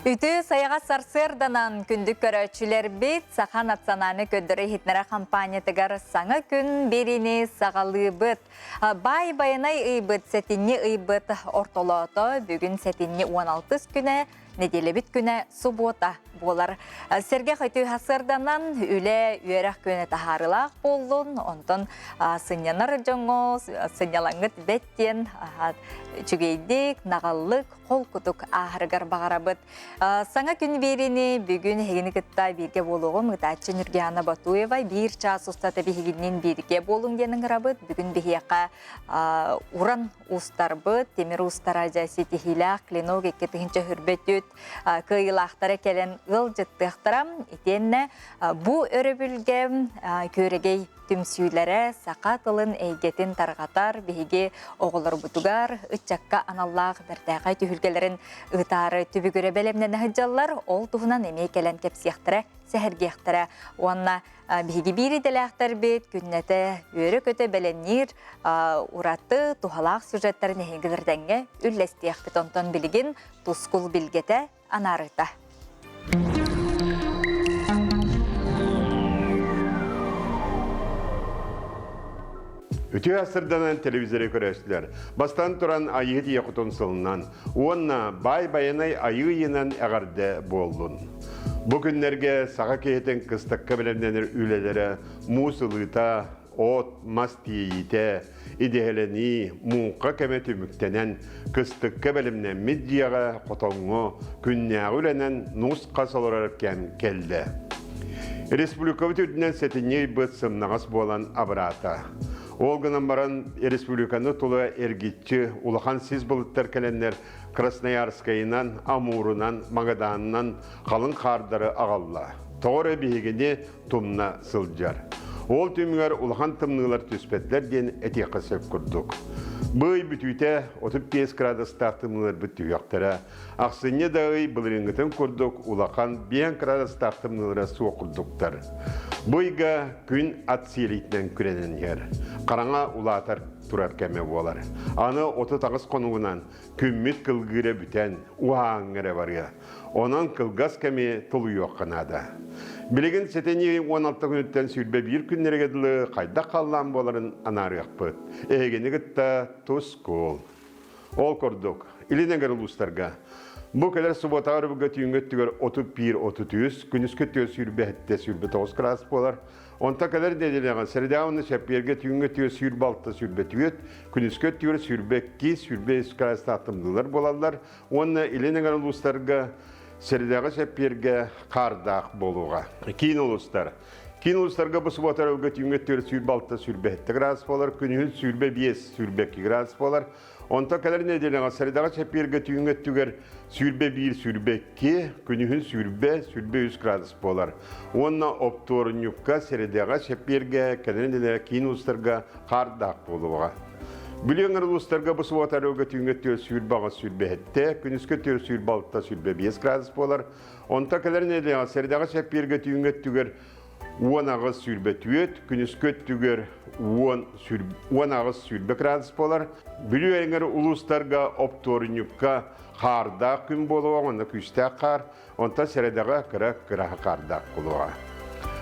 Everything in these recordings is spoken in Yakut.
Үтүө сайаҕас сарсыарданан күндү көрөөччүлэрбит Саха национальнай көрдөрөр иһитиннэрэр хампаанньатыгар саҥа күн биэриини саҕалыыбыт. Баай Байанай ыйбыт сэтинньи ыйбыт ортолоото бүгүн сэтинньи 16 күнэ нэдиэлэбит күнэ субуота буолар. Сэргэх үтүө сарсыарданан үлэ, үөрэх күнэ таһаарыылаах буоллун, онтон сынньанар дьоҥҥо сынньалаҥҥыт бэт диэн үчүгэйдик, наҕыллык, холкутук ааһарыгар баҕарабыт. Саҥа күн биэриини бүгүн эһигини кытта бииргэ буолуоҕум ыытааччы Нюргиана Батуева биир чаас устата биһигинниин бииргэ буолуҥ диэн ыҥырабыт. Бүгүн биһиэхэ уран уустарбыт, тимир уустара дьэ ситиһиилээх клинок 2023 кыайыылаахтара кэлэн ыалдьыттыахтара. Итиэннэ бу өрөбүлгэ күөрэгэй түмсүүлэрэ саха тылын эйгэтин тарҕатар биһиги оҕолорбутугар ыччакка аналлаах бэртээхэй түһүлгэлэрин ыытаары түбүгүрэ бэлэмнэнэ сылдьаллар. Ол туһунан эмиэ кэлэн кэпсиэхтэрэ, сэһэргиэхтэрэ. Уонна биһиги биир идэлээхтэрбит күннэтэ үөрэ-көтө бэлэмниир ураты туһалаах сюжеттарын эһигилэр тэҥҥэ үллэстиэхпит. Онтон билигин тускул билгэтэ анаарыта. Үтүө сырданан телевизоры көрөөччүлэр. Бастан туран Айыы Ийэ Хотун сылынан уонна Баай Байанай Айыы ыйынан эҕэрдэ буоллун. Бу күннэргэ саха киһитин кыстыкка бэлэмнэнэр үлэлэрэ муус ылыыта, от, мас тиэйиитэ, идэһэлэнии, муҥха кэмэ түмүктэнэн, кыстыкка бэлэмнэммит дьиэҕэ, хотоҥҥо күннээҕи үлэнэн нус-хас олорор кэм кэллэ. Республикабыт үрдүнэн сэтинньи ыйбыт сымнаҕас буолан абыраата. Ол гынан баран республиканы тула эргиччи улахан сис былыттар кэлэннэр Красноярскайынан, Амурунан, Магаданынан халыҥ хаардары аҕалла. Тоҕо эрэ биһигини тумна сылдьар. Ол түмүгэр улахан тымныылар түспэтилэр диэн этиэххэ сөп курдук. Бый бүтүүтэ 35 градустаах тымныыларбыт түһүөхтэрэ. Ахсынньы да ый былырыыҥҥытын курдук улахан 5 градустаах тымныылара суох курдуктар. Бу ыйга күн ат сиэлиитинэн күрэнэн иһэр. Хараҥа улаатар турар кэмэ буолар. Аны 38 хонугунан күммүт кылгыыра бүтэн, уһааҥҥа эрэ барыа. Онон кылгас кэми тулуйуохха наада. Билигин сэтинньи 16 күнүттэн 21 күннэргэ дылы хайдах халлаан буоларын анаарыахпыт. Эһигини кытта тускул. Ол курдук, Илин эҥэр улуустарга бу кэлэр субуотаҕа өрөбүлгэ түүҥҥү өттүгэр 31-33, күнүскү өттүгэр 27-29 градус буолар. Онтон кэлэр нэдиэлэҕэ сэрэдэҕэ уонна чэппиэргэ түүҥҥү өттүгэр 26-24, күнүскү өттүгэр 22-23 градустаах тымныылар буолаллар уонна илин эҥэр улуустарга сэрэдэҕэ чэппиэргэ хаардаах буолуоҕа. Киин улуустар. Киин улуустарга бу субуота өрөбүлгэ түүҥҥү өттүгэр 26-27 градус буолар, күнүһүн 25-22 градус буолар. Онтон кэлэр нэдиэлэҕэ сэрэдэҕэ чэппиэргэ түүҥҥү өттүгэр 21-22, күнүһүн 20-23 градус буолар. Уонна оптуорунньукка сэрэдэҕэ чэппиэргэ кэлэр нэдиэлэҕэ киин улуустарга хаардаах буолуоҕа. Бүлүү өҥөр улуустарга бу субуота арыгыга түүҥҥү өттүгэр 28-27, күнүскү өттүгэр 26-25 градус буолар. Онтон кэлэр нэдиэлэҕэ сэрэдэҕэ чэппиэргэ түүҥҥү өттүгэр 18-24, күнүскү өттүгэр 18-20 градус буолар. Бүлүү эҥэр улуустарга оптуорунньукка хаардаах күн буолуоҕа, онно күүстээх хаар, онтон сэрэдэҕэ кыра кыраһа хаардаах буолуоҕа.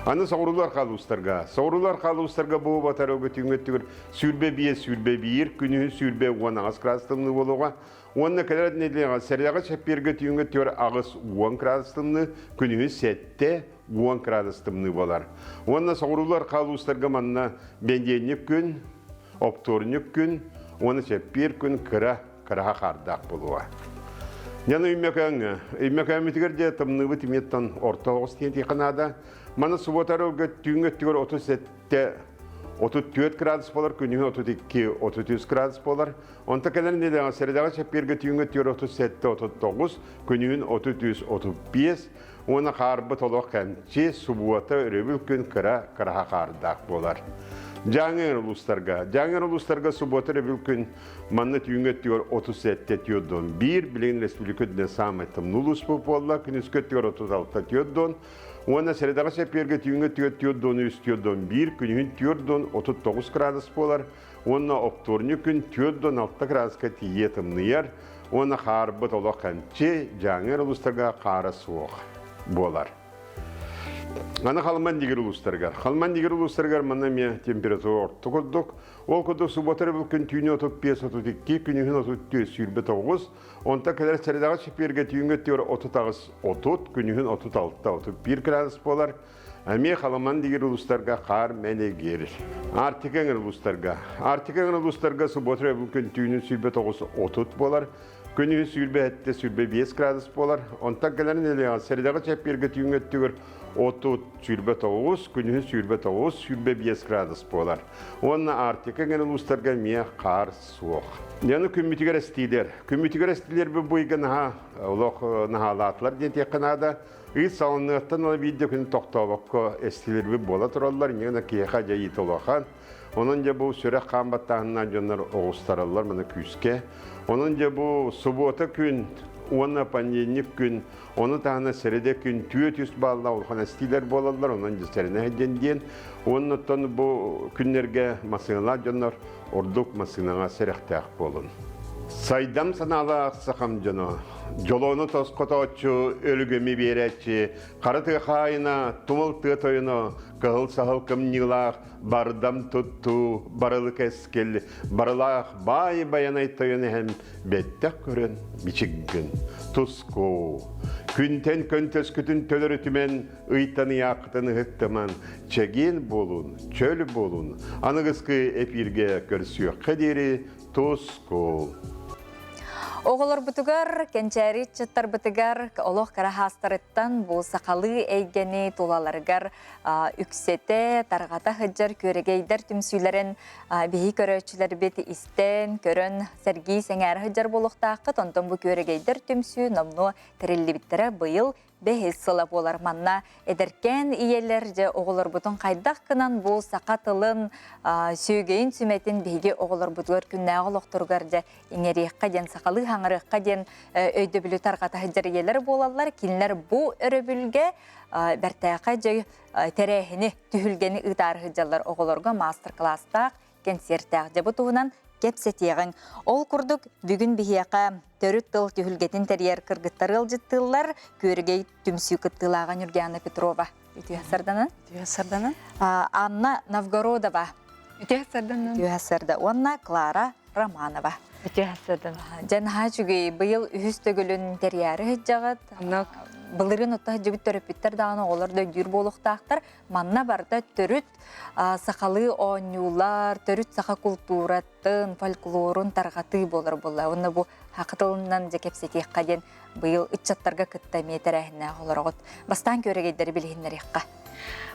Аны соҕуруулар хаалуустарга. Соҕуруулар хаалуустарга бу батарыга түүҥҥү өттүгэр 25-21, күнүһүн 20-18 градус тымныы буолуоҕа. Уонна кэлэр нэдиэлэҕэ сэрэдэҕэ чэппиэргэ түүҥҥү өттүгэр 8-10 градус тымныы, күнүһүн 7 10 градус тымныы буолар. Уонна соҕуруулар хаалуустарга манна бэнидиэнньик күн, оптуорунньук күн уонна чэппиэр күн кыра кыраһа хаардаах буолуоҕа. Дьон Өймөкөөҥҥө. Өймөкөөммүтүгэр дьэ тымныыбыт имиэттэн орто оҕус диэн наада. Маны субуота өрөлгө түүҥҥү өттүгэр 37 34 градус буолар, күнүһүн 32 33 градус буолар. Онто кэлэр нэдиэлэҕэ сэрэдэҕэ чэппиэргэ түүҥҥү өттүгэр 37 39, күнүһүн 33 35, Уонна хаарбыт олох кэмчи, субуота, өрөбүл күн кыра кыраһа хаардаах буолар. Дьааҥы улуустарга. Дьааҥы улуустарга субуота өрөбүл күн манна түүҥҥү өттүгэр 37 тиодон биир, билигин республика үрдүнэн саамай тымныы улуус буолла, күнүскү өттүгэр 36 тиодон, уонна сэрэдэҕэ чэппиэргэ түүҥҥү өттүгэр тиодон үс тиодон биир, күнүһүн тиодон 39 градус буолар, уонна оптуорунньук күн 4 6 градуска тиийэ тымныйар. Уонна хаарбыт олох кэмчи, Дьааҥы эрэ улуустарга хаара суох буолар. Аны Халыман дигир улуустарыгар. Халыман дигир улуустарыгар манна эмиэ температура орто курдук. Ол курдук суббота өрөбүл күн түүнү 35 32, күнүһүн 34 29, онтон кэлэр сэрэдэҕэ чэппиэргэ түүҥҥү өттүгэр 38 30, күнүһүн 36 31 градус буолар. Эмиэ Халыман дигир улуустарга хаар мэнигир. Арктика эҥэр улуустарга. Арктика эҥэр улуустарга суббота өрөбүл күн түүнүн 29 30 буолар. Күнүһүн 27 25 градус буолар. Онтон кэлэр нэдиэлэҕэ сэрэдэҕэ чэппиэргэ түүҥҥү өттүгэр 30 29, күнүһүн 29 25 градус буолар. Уонна Арктика эҥэр улуустарга эмиэ хаар суох. Яны күммүтүгэр эстиилэр. Күммүтүгэр эстиилэр бу ыйга наһаа олох наһаалаатылар диэн этиэххэ наада. Ый салыныаттан ыла биир да күн тохтообокко эстиилэрбит буола тураллар. Инньэ киһиэхэ дьайыыта улахан. Онон дьэ бу сүрэх хаан баттааһыннаах дьоннор оҕустараллар маны күүскэ. Онон дьэ бу субуота күн уонна понедельник күн, ону таһынан сэрэдэ күн түөрт үс бааллаах улахан эстиилэр буолаллар, онон дьэ сэрэнэ диэн диэн. Уонна оттон бу күннэргэ массыыналаах дьоннор ордук массыынаҕа сэрэхтээх буолун. Сайдам санаалаах сахам дьоно, дьолуону тосхотооччу, өлүгүмү биэрээччи, хара тыа хаайына, тумул тыа тойоно, кыһыл саһыл кымньыылаах, бардам туттуу, барылы кэскил, барылаах баай байанай тойон эһэм бэттэх көрөн бичиггин, туску. Күнтэн көнтөскүтүн төлөрүтүмэн, ыйтан ыйааххытын ыһыктыман, чэгиэн буолун, чөл буолун, аныгыскы эпииргэ көрсүөххэ диэри туску. Оҕолорбутугар, кэнчээри ыччаттарбытыгар олох кыра хаастарыттан бу сахалыы эйгэни тулаларыгар үксэтэ, тарҕата сылдьар күөрэгэйдэр түмсүүлэрин биһи көрөөччүлэрбит истэн, көрөн, сэргии сэҥээрэ сылдьар буолуохтааххыт. Онтон бу күөрэгэйдэр түмсүү номнуо тэриллибиттэрэ быйыл бэһис сыла буолар. Манна эдэркээн ийэлэр дьэ оҕолорбутун хайдах гынан бу саха тылын сүөгэйин сүмэтин биһиги оҕолорбутугар күннээҕи олохторугар дьэ иҥэриэххэ диэн сахалыы хаҥарыахха диэн өйдөбүлү тарҕата сылдьар ийэлэр буолаллар. Кинилэр бу өрөбүлгэ бэртээхэй дьэ тэрээһини, түһүлгэни ыытаары сылдьаллар оҕолорго маастар-кылаастаах, кэнсиэртээх. Дьэ бу туһунан кэпсэтиэҕиҥ. Ол курдук бүгүн биһиэхэ төрүт тыл түһүлгэтин тэрийэр кыргыттар ыалдьыттыыллар. Күөрэгэй түмсүү кыттыылааҕа Нюргиана Петрова. Үтүө сарданан. Үтүө сарданан. Анна Новгородова. Үтүө сарданан. Үтүө сарда. Уонна Клара Романова. Үтүө сардан. Дьэ наһаа үчүгэй. Быйыл үһүс төгүлүн тэрийээри сылдьаҕыт. Былырыын отто сылдьыбыт төрөппүттэр даҕаны оҕолор да өйдүүр буолуохтаахтар. Манна барыта төрүт сахалыы оонньуулар, төрүт саха култууратын, фольклорун тарҕатыы буолар буолла. Уонна бу саха тылынан дьэ кэпсэтиэххэ диэн быйыл ыччаттарга кытта эмиэ тэрээһиннээх олороҕут. Бастаан күөрэгэйдэри билиһиннэриэххэ.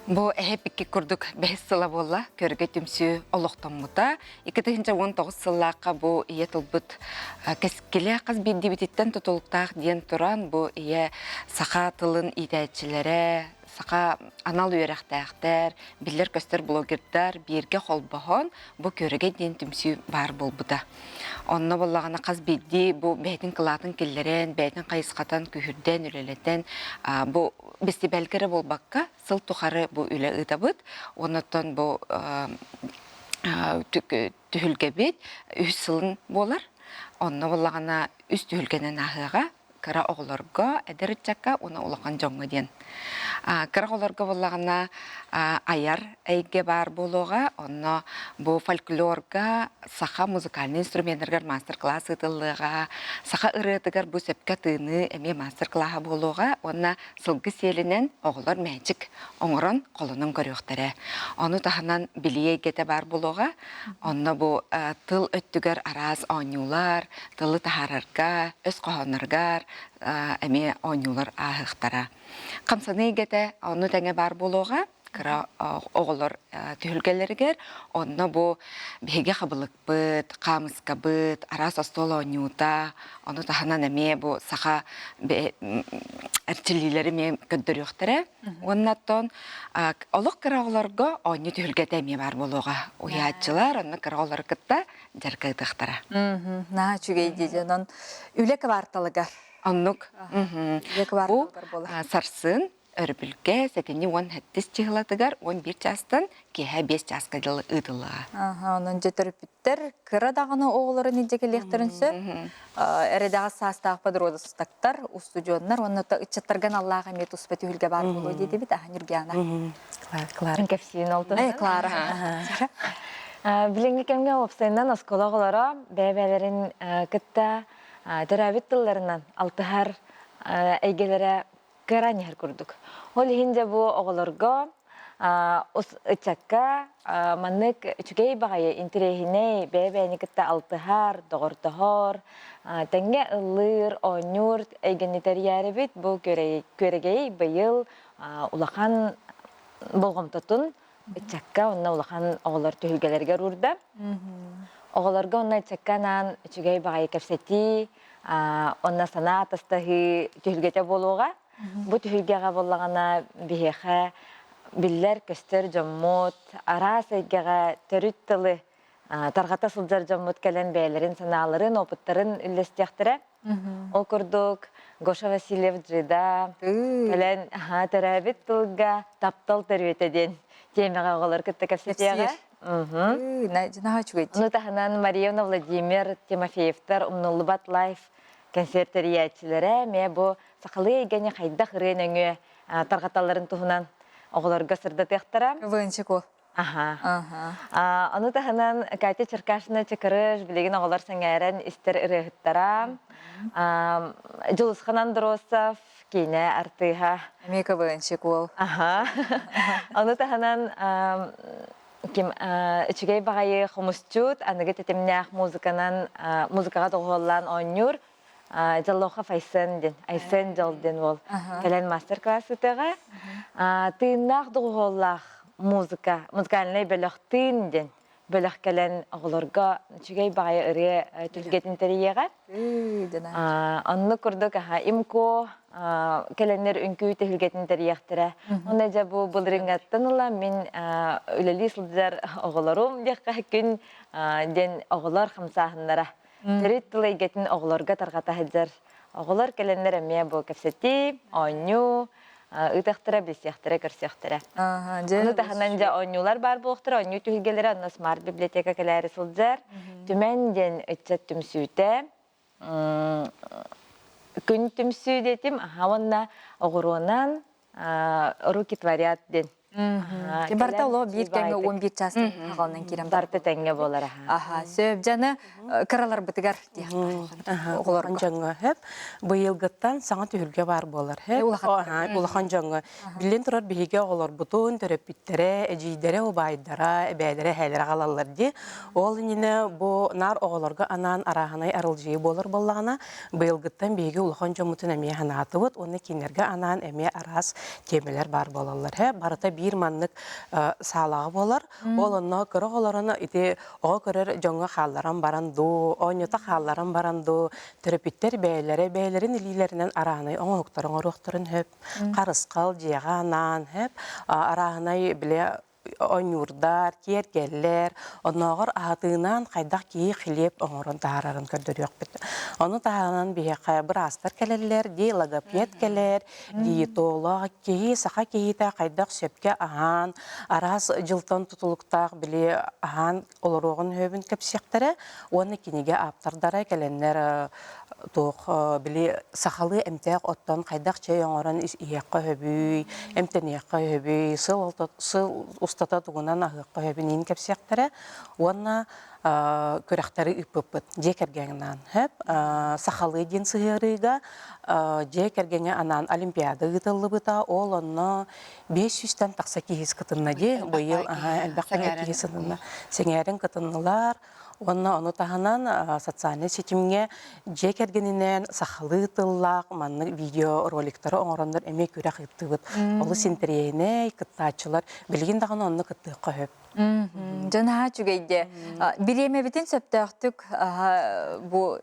Бу эһэпикки курдук бэһис сыла буолла көргө түмсүү олохтоммута. 2019 сыллаахха бу ийэ тылбыт кэскилэ хас биирдиибититтэн тутулуктаах диэн туран бу ийэ саха тылын иитээччилэрэ, саха анал үөрэхтээхтэр, биллэр-көстөр блогердар бииргэ холбоһон бу Көрөгөй диэн түмсүү баар буолбута. Онно буоллаҕына хас биирдии бу бэйэтин кылаатын киллэрэн, бэйэтин хайысхатан күһүрдэн, үлэлэтэн бу бэстибээлгэ эрэ буолбакка сыл тухары бу үлэ ыытабыт. Оннуттан бу түһүлгэбит үһүс сылын буолар. Онно буоллаҕына үс түһүлгэнэн ааһыаҕа. Кыра оҕолорго, эдэр ыччакка уонна улахан дьоҥҥо диэн. Кыра оҕолорго буоллаҕына айар эйгэ баар буолуоҕа. Онно бу фольклорга саха музыкальнай инструменнарыгар мастер-класс ыытыллыаҕа. Саха ырыатыгар бу сөпкө тыыныы эмиэ мастер-класса буолуоҕа. Уонна сылгы сиэлинэн оҕолор мээчик оҥорон холонон көрүөхтэрэ. Ону таһынан билии эйгэтэ баар буолуоҕа. Онно бу тыл өттүгэр араас оонньуулар, тылы таһаарарга, өс хоһоонноргар эмиэ оонньуулар ааһыахтара. Хамсаныы эйгэтэ ону тэҥэ баар буолуоҕа. Кыра оҕолор түһүлгэлэригэр онно бу биһиги хабылыкпыт, хаамыскабыт, араас остуол оонньуута, ону таһынан эмиэ бу саха эрчиллиилэри эмиэ көрдөрүөхтэрэ. Уонна оттон олох кыра оҕолорго оонньуу түһүлгэтэ эмиэ баар буолуоҕа. Уһуйааччылар онно кыра оҕолору кытта дьарык ыытыахтара. Наһаа үчүгэй дии онон үлэ кварталыгар. Оннук. Үлэ Бу кварталыгар буолар. сарсын. Өрөбүлгэ сэтинньи 17 чыһылатыгар 11 чаастан киэһэ 5 чааска дылы ыытыллыаҕа. Аха, онон дьэ төрөппүттэр кыра даҕаны оҕолорун илдьэ кэлиэхтэрин сөп. Эрэдэҕэс саастаах подростактар, устудьуоннар уонна ыччаттарга аналлаах эмиэ туспа түһүлгэ баар буолуо диэтибит. Аха, Ньургиана. Клара. Кэпсиин ол Э, Клара. Билиҥҥи кэмҥэ уопсайынан оскуола оҕолоро бэйэ-бэйэлэрин кытта төрөөбүт тылларынан алтыһар эйгэлэрэ кыараан иһэр курдук. Ол иһин дьэ бу оҕолорго ыччакка маннык үчүгэй баҕайы интэриэһинэй бэйэ-бэйэни кытта алтыһар, доҕордоһор, тэҥҥэ ыллыыр, оонньуур эйгэни тэрийээрибит бу күөрэгэйи быйыл улахан болҕомтотун ыччакка уонна улахан оҕолор түһүлгэлэригэр уурда. Оҕолорго уонна ыччакка анаан үчүгэй баҕайы кэпсэтии, онно санаа атастаһыы түһүлгэтэ буолуоҕа. Бу түһүлгэҕэ буоллаҕына биһиэхэ биллэр-көстөр дьоммут, араас эйгэҕэ төрүт тылы тарҕата сылдьар дьоммут кэлэн бэйэлэрин санааларын, опыттарын үллэстиэхтэрэ. Ол курдук Гоша Васильев Джида кэлэн төрөөбүт тылга таптал төрүөтэ диэн тиэмэҕэ оҕолор кытта кэпсэтиэҕэ. Наһаа үчүгэй. Ону таһынан Марьевна Владимир Тимофеевтар Умнуллубат лайф концерт тэрийээччилэрэ эмиэ бу сахалыы эйгэни хайдах ырыа нөҥүө тарҕаталларын туһунан оҕолорго сырдатыахтара. ВНЧК. Аха. Ону таһынан Катя Черкашина Чакырыш билигин оҕолор сэҥээрэн истэр ырыаһыттара. Дьулусхан Андросов киинэ артыыһа. Эмиэ КВНщик уол. Аха. Ону таһынан ким үчүгэй баҕайы хомусчут аныгы тэтимнээх музыканан музыкаҕа доҕуһуоллаан оонньуур Дьоллоохо Файсен диэн Айсен Дьол диэн уол кэлэн мастер-класс ыытыаҕа. Тыыннаах доҕуһуоллаах музыка, музыкальнай бөлөх тыын диэн бөлөх кэлэн оҕолорго үчүгэй баҕайы ырыа түһүлгэтин тэрийиэҕэ. Оннук курдук ИМКО кэлэннэр үҥкүү түһүлгэтин тэрийиэхтэрэ. Онно дьэ бу былырыыҥҥаттан ыла мин үлэлии сылдьар оҕолорум диэххэ күн диэн оҕолор хамсааһыннара Төрүт тыл эйгэтин оҕолорго тарҕата сылдьар оҕолор кэлэннэр эмиэ бу кэпсэтии, оонньуу ыытыахтара, билсиэхтэрэ, көрсүөхтэрэ. Ону таһынан дьэ оонньуулар баар буолуохтара, оонньуу түһүлгэлэрэ онно смарт библиотека кэлээри сылдьар. Түмэн диэн ыччат түмсүүтэ күн түмсүү диэтим, аха уонна оҕуруонан руки творят диэн Барыта оло биир кэмҥэ 11 чаас хаҕалынан киирэн барыта тэҥҥэ буолар аха сөп жаны кыраларбытыгар оҕолорго дьоҥҥо хөп быйылгыттан саҥа түһүлгэ баар буолар хөп улахан дьоҥҥо биллэн турар биһиги оҕолорбутун төрөппүттэрэ эдьиийдэрэ убайдара эбээлэрэ эһээлэрэ аҕалаллар дии ол иннинэ бу наар оҕолорго анаан арааһынай арылдьыйыы буолар буоллаҕына Быйылгыттан биһиги улахан дьоммутун эмиэ санаатыбыт уонна кинилэргэ анаан эмиэ араас тиэмэлэр баар буолаллар. Һэ, барыта биир маннык саалаҕа буолар. Ол онно кыра оҕолорун ити оҕо көрөр дьоҥҥо хаалларан баран дуу, оонньото хаалларан баран дуу, төрөппүттэр бэйэлэрэ бэйэлэрин илиилэринэн арааһынай оҥоһуктары оҥоруохтарын сөп. Харысхал дьиэҕэ анаан сөп. Арааһынай бile оонньуурдар, киэргэллэр, оннооҕор аһатыынан хайдах киһи хлеб оҥорон таһаарарын көрдөрүөхпүт. Ону таһынан биһиэхэ быраастар кэлэллэр, дии логопед кэлэр, диетолог, киһи саха киһитэ хайдах сөпкө аһаан, араас дьылтан тутулуктаах били аһаан олоруоҕун үһүбүн кэпсиэхтэрэ уонна кинигэ ааптардара кэлэннэр туох били сахалыы эмтээх оттон хайдах чэй оҥорон иһиэххэ өһөбүй, эмтэниэххэ өһөбүй, сыл сыл устата тугунан аһыахха өһөбүн кэпсиэхтэрэ уонна күрэхтэри ыыппыппыт дьиэ кэргэҥҥэ анаан сөп сахалыы диэн сыһыарыыга дьиэ кэргэҥҥэ анаан олимпиада ыытыллыбыта ол онно 500-тэн тахса киһи кытынна дии быйыл элбэх киһи сытынна сэҥээрин кытыннылар уонна ону таһынан социальнай ситимҥэ дьиэ кэргэнинээн сахалыы тыллаах маннык видеороликтары оҥороннор эмиэ күрэх ыыттыбыт олус интэриэһинэй кыттааччылар билигин даҕаны онно кыттыахха сөп Дьэ наһаа үчүгэй дии. Бириэмэбитин сөптөөхтүк бу.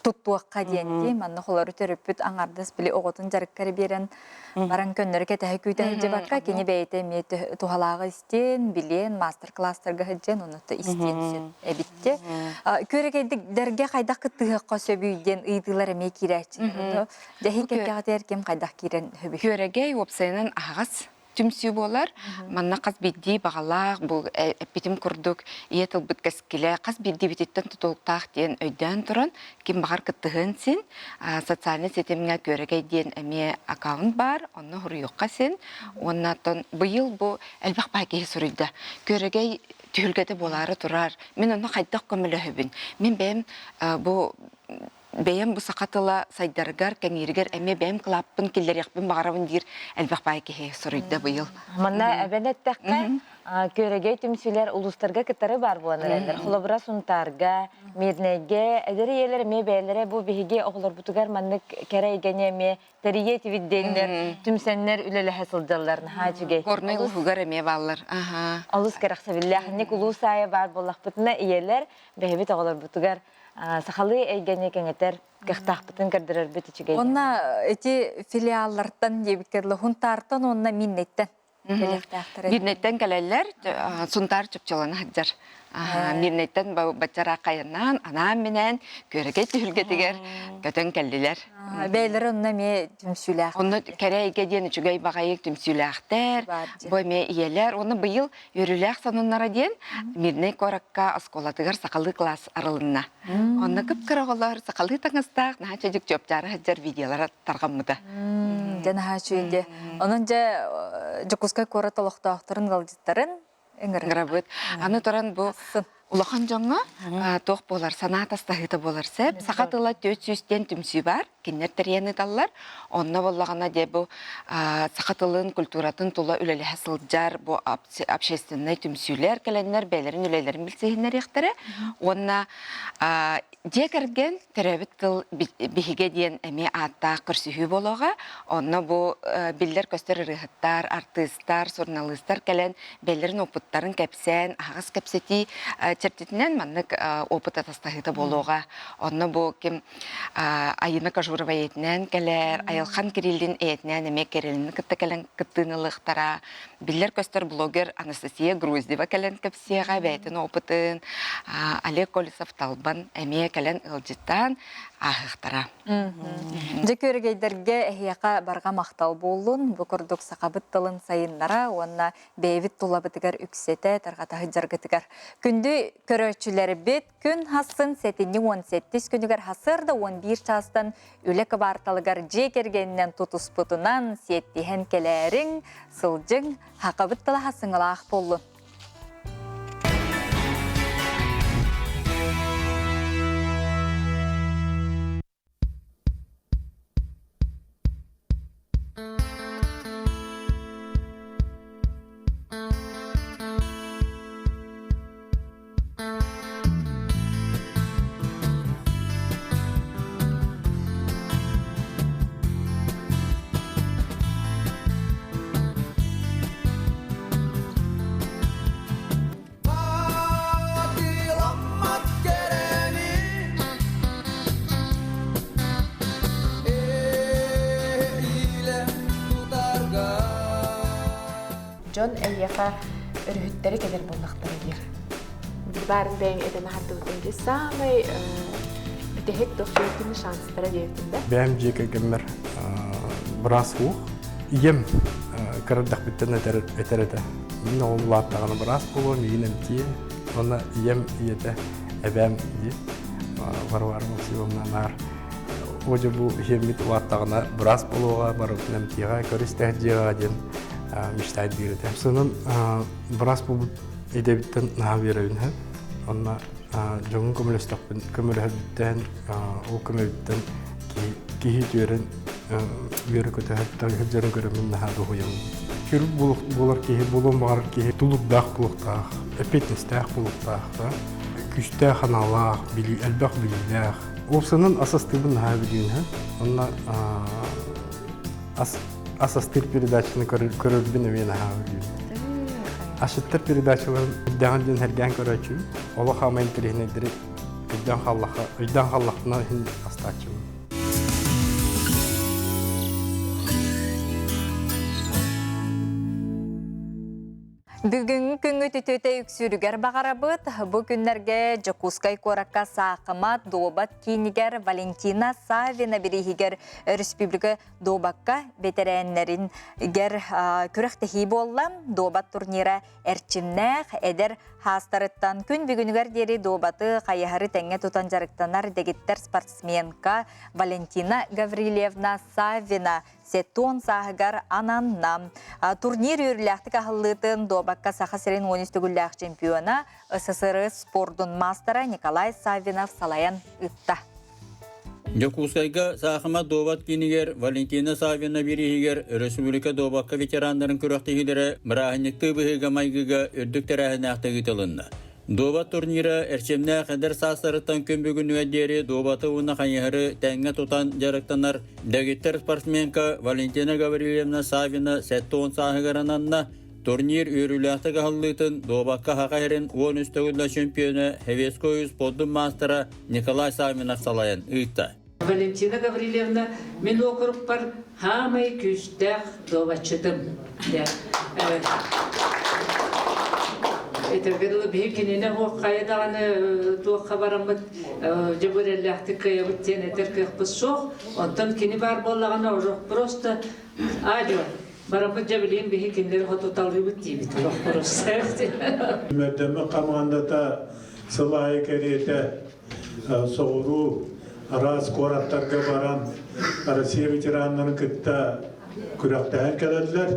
туттуохха диэн дии манна холору төрөппүт аҥардас били оҕотун дьарыккар биэрэн баран көннөрү кэтэһэ күүтэ сылдьыбакка кини бэйэтэ эмиэ туһалааҕы истиэн билиэн маастар-класстарга сылдьан ону истиэн сөп эбитте күөрэгэйдэргэ хайдах кыттыһыахха сөбүй диэн ыйытыылар эмиэ киирээччилэр дьэһин кэккэҕитигэр ким хайдах киирэн сөбүй Күөрэгэй уопсайынан аһаҕас түмсүү буолар. Манна хас биирдии баҕалаах, бу эппитим курдук, ийэ тылбыт кэскилэ хас биирдиибититтэн тутулуктаах диэн өйдөөн туран, ким баҕар кыттыһыан син. Социальнай ситимҥэ Күөрэгэй диэн эмиэ аккаунт баар, онно суруйуохха син. Уонна оттон быйыл бу элбэх баай киһи суруйда. Күөрэгэй түһүлгэтэ буолаары турар. Мин онно хайдах көмөлөһөбүн? Мин бэйэм бу бэйэм бу саха тыла сайдарыгар, кэҥииригэр эмиэ бэйэм кылааппын киллэриэхпин баҕарабын диир элбэх баай киһи суруйда быйыл. Манна эбэн эттэххэ, күөрэгэй түмсүүлэр улуустарга кытары баар буолан эрэллэр. Холобура, Сунтаарга, Мирнэйгэ эдэр ийэлэр эмиэ бэйэлэрэ бу биһиги оҕолорбутугар маннык кэрэ эйгэни эмиэ тэрийэ этибит диэннэр түмсэннэр үлэлэһэ сылдьаллар наһаа үчүгэй. Горнай улууһугар эмиэ бааллар. Олус кэрэхсэбиллээх. Инник улуус аайы баар буоллахпытына ийэлэр бэйэбит оҕолорбутугар сахалыы эйгэни кэҥэтэр кыахтаахпытын көрдөрөрбүт үчүгэй. Онно ити филиаллартан диэбиккэ дылы Хунтаартан уонна Миннэттэн кэлиэхтээхтэр. Мирнэйтэн кэлэллэр, Сунтаар чопчулана сылдьар. Мирнэйтэн баччараах хайаннаан, анаан-минээн Күөрэгэй түһүлгэтигэр көтөн кэллилэр. Бэйэлэрэ онно эмиэ түмсүүлээх. Онно кэрэ эйгэ диэн үчүгэй баҕайы түмсүүлээхтэр, бу эмиэ ийэлэр. Уонна быйыл Үөрүүлээх сонуннара диэн Мирнэй куоракка оскуолатыгар сахалыы класс арылынна. Онно кып-кыра оҕолор сахалыы таҥастаах наһаа чэдик чуопчаара сылдьар видеолара тарҕаммыта. Дьэ наһаа үчүгэй. Онон дьэ Дьокуускай куорат олохтоохторун ыалдьыттарын ыҥырабыт. Аны туран бу улахан дьоҥҥо туох буолар санаа тастаһыыта буолар сөп. Саха тыла 400 диэн түмсүү баар. Кинилэр тэрийэн ыыталлар. Онно буоллаҕына дьэ бу саха тылын, культуратын тула үлэлэһэ сылдьар бу общественнай түмсүүлэр кэлэннэр бэйэлэрин үлэлэрин билсиһиннэриэхтэрэ. Уонна дьиэ кэргэн төрөөбүт тыл биһигэ диэн эмиэ ааттаах көрсүһүү буолуоҕа. Онно бу биллэр-көстөр ырыаһыттар, артыыстар, суруналыыстар кэлэн бэйэлэрин опыттарын кэпсээн, аһаҕас кэпсэтии чэрчитинэн маннык опыт атастаһыыта буолуоҕа. Онно бу ким Айына Кожурова ийэтинээн кэлэр, Айылхан Кириллин ийэтинээн эмиэ Кириллини кытта кэлэн кыттыыны ылыахтара. Биллэр-көстөр блогер Анастасия Груздева кэлэн кэпсиэҕэ бэйэтин опытын, Олег Колесов Талбан эмиэ кэлэн ыалдьыттаан ааһыахтара. Дьэ күөрэгэйдэргэ эһиэхэ барҕа махтал буоллун. Бу курдук сахабыт тылын сайыннара уонна бэйэбит тулабытыгар үксэтэ тарҕата сылдьаргытыгар. Күндү көрөөччүлэрбит, Күн хассын сэтинньи 17 күнүгэр сарсыарда 11 чаастан үлэ кыбаарталыгар дьиэ кэргэнинэн тутуспутунан сиэттиһэн кэлээриҥ, сылдьыҥ, хакабыт тыла хасыҥылаах буоллун. Атыыламмат кэрэни Эһиилэ тутарга Дьон эйиэхэ өрүһүттэри кэлэр буоллахтара диир. Баарын бэйэҥ этэн аһардыбытын дии саамай бүтэһик туох шанстара диэбитин да. Бэйэм дьиэ кэргэммэр быраас суох. Ийэм кыра эрдэхпиттэн этэр этэр этэ. Мин оҕом улааттаҕына быраас буолуо, миигин эмтиэ. Уонна ийэм ийэтэ эбээм дии Варвара Максимовна наар Одьу бу иһиэммит улааттаҕына быраас буолуоҕа, барыбытын эмтиэҕэ, көрүстээх дьиэҕэ диэн мечтает диир этэ. Сынын быраас буолбут идэбиттэн наһаа үөрэбин һэ. Онно дьоҥҥо көмөлөстөхпүн, көмөлөһөрбүттэн, ол көмөбүттэн киһи үтүөрэн үөрэ-көтө сылдьарын көрөммүн наһаа дуоһуйабын. Хирург буолар киһи, буолуон баҕарар киһи тулуурдаах буолуохтаах, эппиэтинэстээх буолуохтаах, күүстээх аналаах, элбэх билиилээх. Уопсайынан ас астыыбын наһаа билиин Онно ас ас астыыр передачаны көрөрбүн эмиэ наһаа билиин. Асчыттар передачаларын үрдэҕин диэн сэргээн көрөөччүбүн. Олох аамай интэриэһинэйдэри өйдөөн хааллахха, өйдөөн хааллахпына иһин астык. бастааччыбын. Бүгүҥҥү күҥҥүт үтүөтэ үксүүрүгэр баҕарабыт. Бу күннэргэ Дьокуускай куоракка саахымат дуобат киинигэр Валентина Саввина бирииһигэр өрөспүүбүлүкэ дуобакка бэтэрээннэригэр күрэхтэһии буолла. Дуобат турнира эрчимнээх, эдэр хаастарыттан күн бүгүнүгэр диэри дуобаты хайыһары тэҥҥэ тутан дьарыктанар дэгиттэр спортсменка Валентина Гаврильевна Саввина 70 сааһыгар ананна. Турнир үөрүүлээхтик аһыллыытын дуобакка Саха сирин 13 төгүллээх чемпиона, СССР спордун маастара Николай Саввинов салайан ыытта. Дьокуускайга саахымат дуобат киинигэр Валентина Саввина бирииһигэр өрөспүүбүлүкэ дуобакка ветераннарын күрэхтэһиилэрэ бырааһынньыктыы быһыыга-майгыга үрдүк тэрээһиннээхтик ыытылынна. Дуобат турнира эрчимнээх эдэр саастарыттан күн бүгүнүгэр диэри дуобаты уонна хайыһары тэҥҥэ тутан дьарыктанар дэгиттэр спортсменка Валентина Гаврильевна Саввина 70 сааһыгар ананна. Турнир үөрүүлээхтик аһыллыытын дуобакка Саха сирин 13 төгүллээх чемпиона Хевеско спордун маастара Николай Саввинов салайан ыытта. Валентина Гаврильевна мин уокурукпар хаамай күүстээх дуобатчытым. Этэргэ дылы биһи кинини хайа даҕаны туохха бараммыт дьэ бу кыайабыт диэн этэр кыахпыт суох. Онтон кини баар буоллаҕына уже просто адьо бараммыт дьэ билигин биһи кинилэри хотуталыыбыт диибит олох просто. Мэрдэммит хамаандата сыл аайы кэриэтэ соҕуруу араас куораттарга баран Россия ветераннарын кытта күрэхтэһэн кэлэллэр.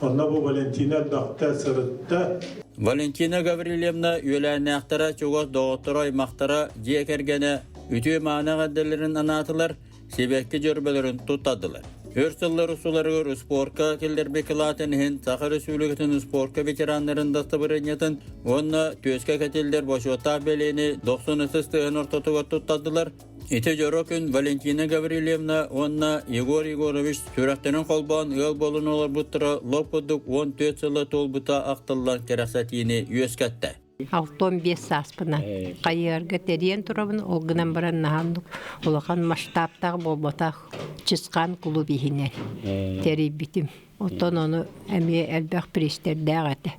Онно бу Валентина элбэхтэ сырытта. Валентина Гаврильевна үөлээннээхтэрэ, чугас доҕотторо, аймахтара, дьиэ кэргэнэ үтүө мааны эҕэрдэлэрин анаатылар, сибэкки дьөрбөлөрүн туттардылар. Өр сыллар устуларыгар спорка киллэрбит кылаатын иһин Саха Өрөспүүбүлүкэтин спорка ветераннарын дастабырыанньатын уонна түөскэ кэтиллэр бочуоттаах бэлиэни дохсун ытыс тыаһын ортотугар туттардылар. Ити дьоро күн Валентина Гаврильевна уонна Егор Егорович сүрэхтэрин холбоон ыал буолан олорбуттара лоп курдук 14 сыла туолбута ахтыллан кэрэхсэтиини үөскэттэ. 65 сааспынан хайыһарга тэрийэн турабын, ол гынан баран наһаа улахан масштабтаах буолбатах Чысхаан кулууп иһинэн тэрийбитим. Оттон ону эмиэ элбэх приистэрдээх этэ.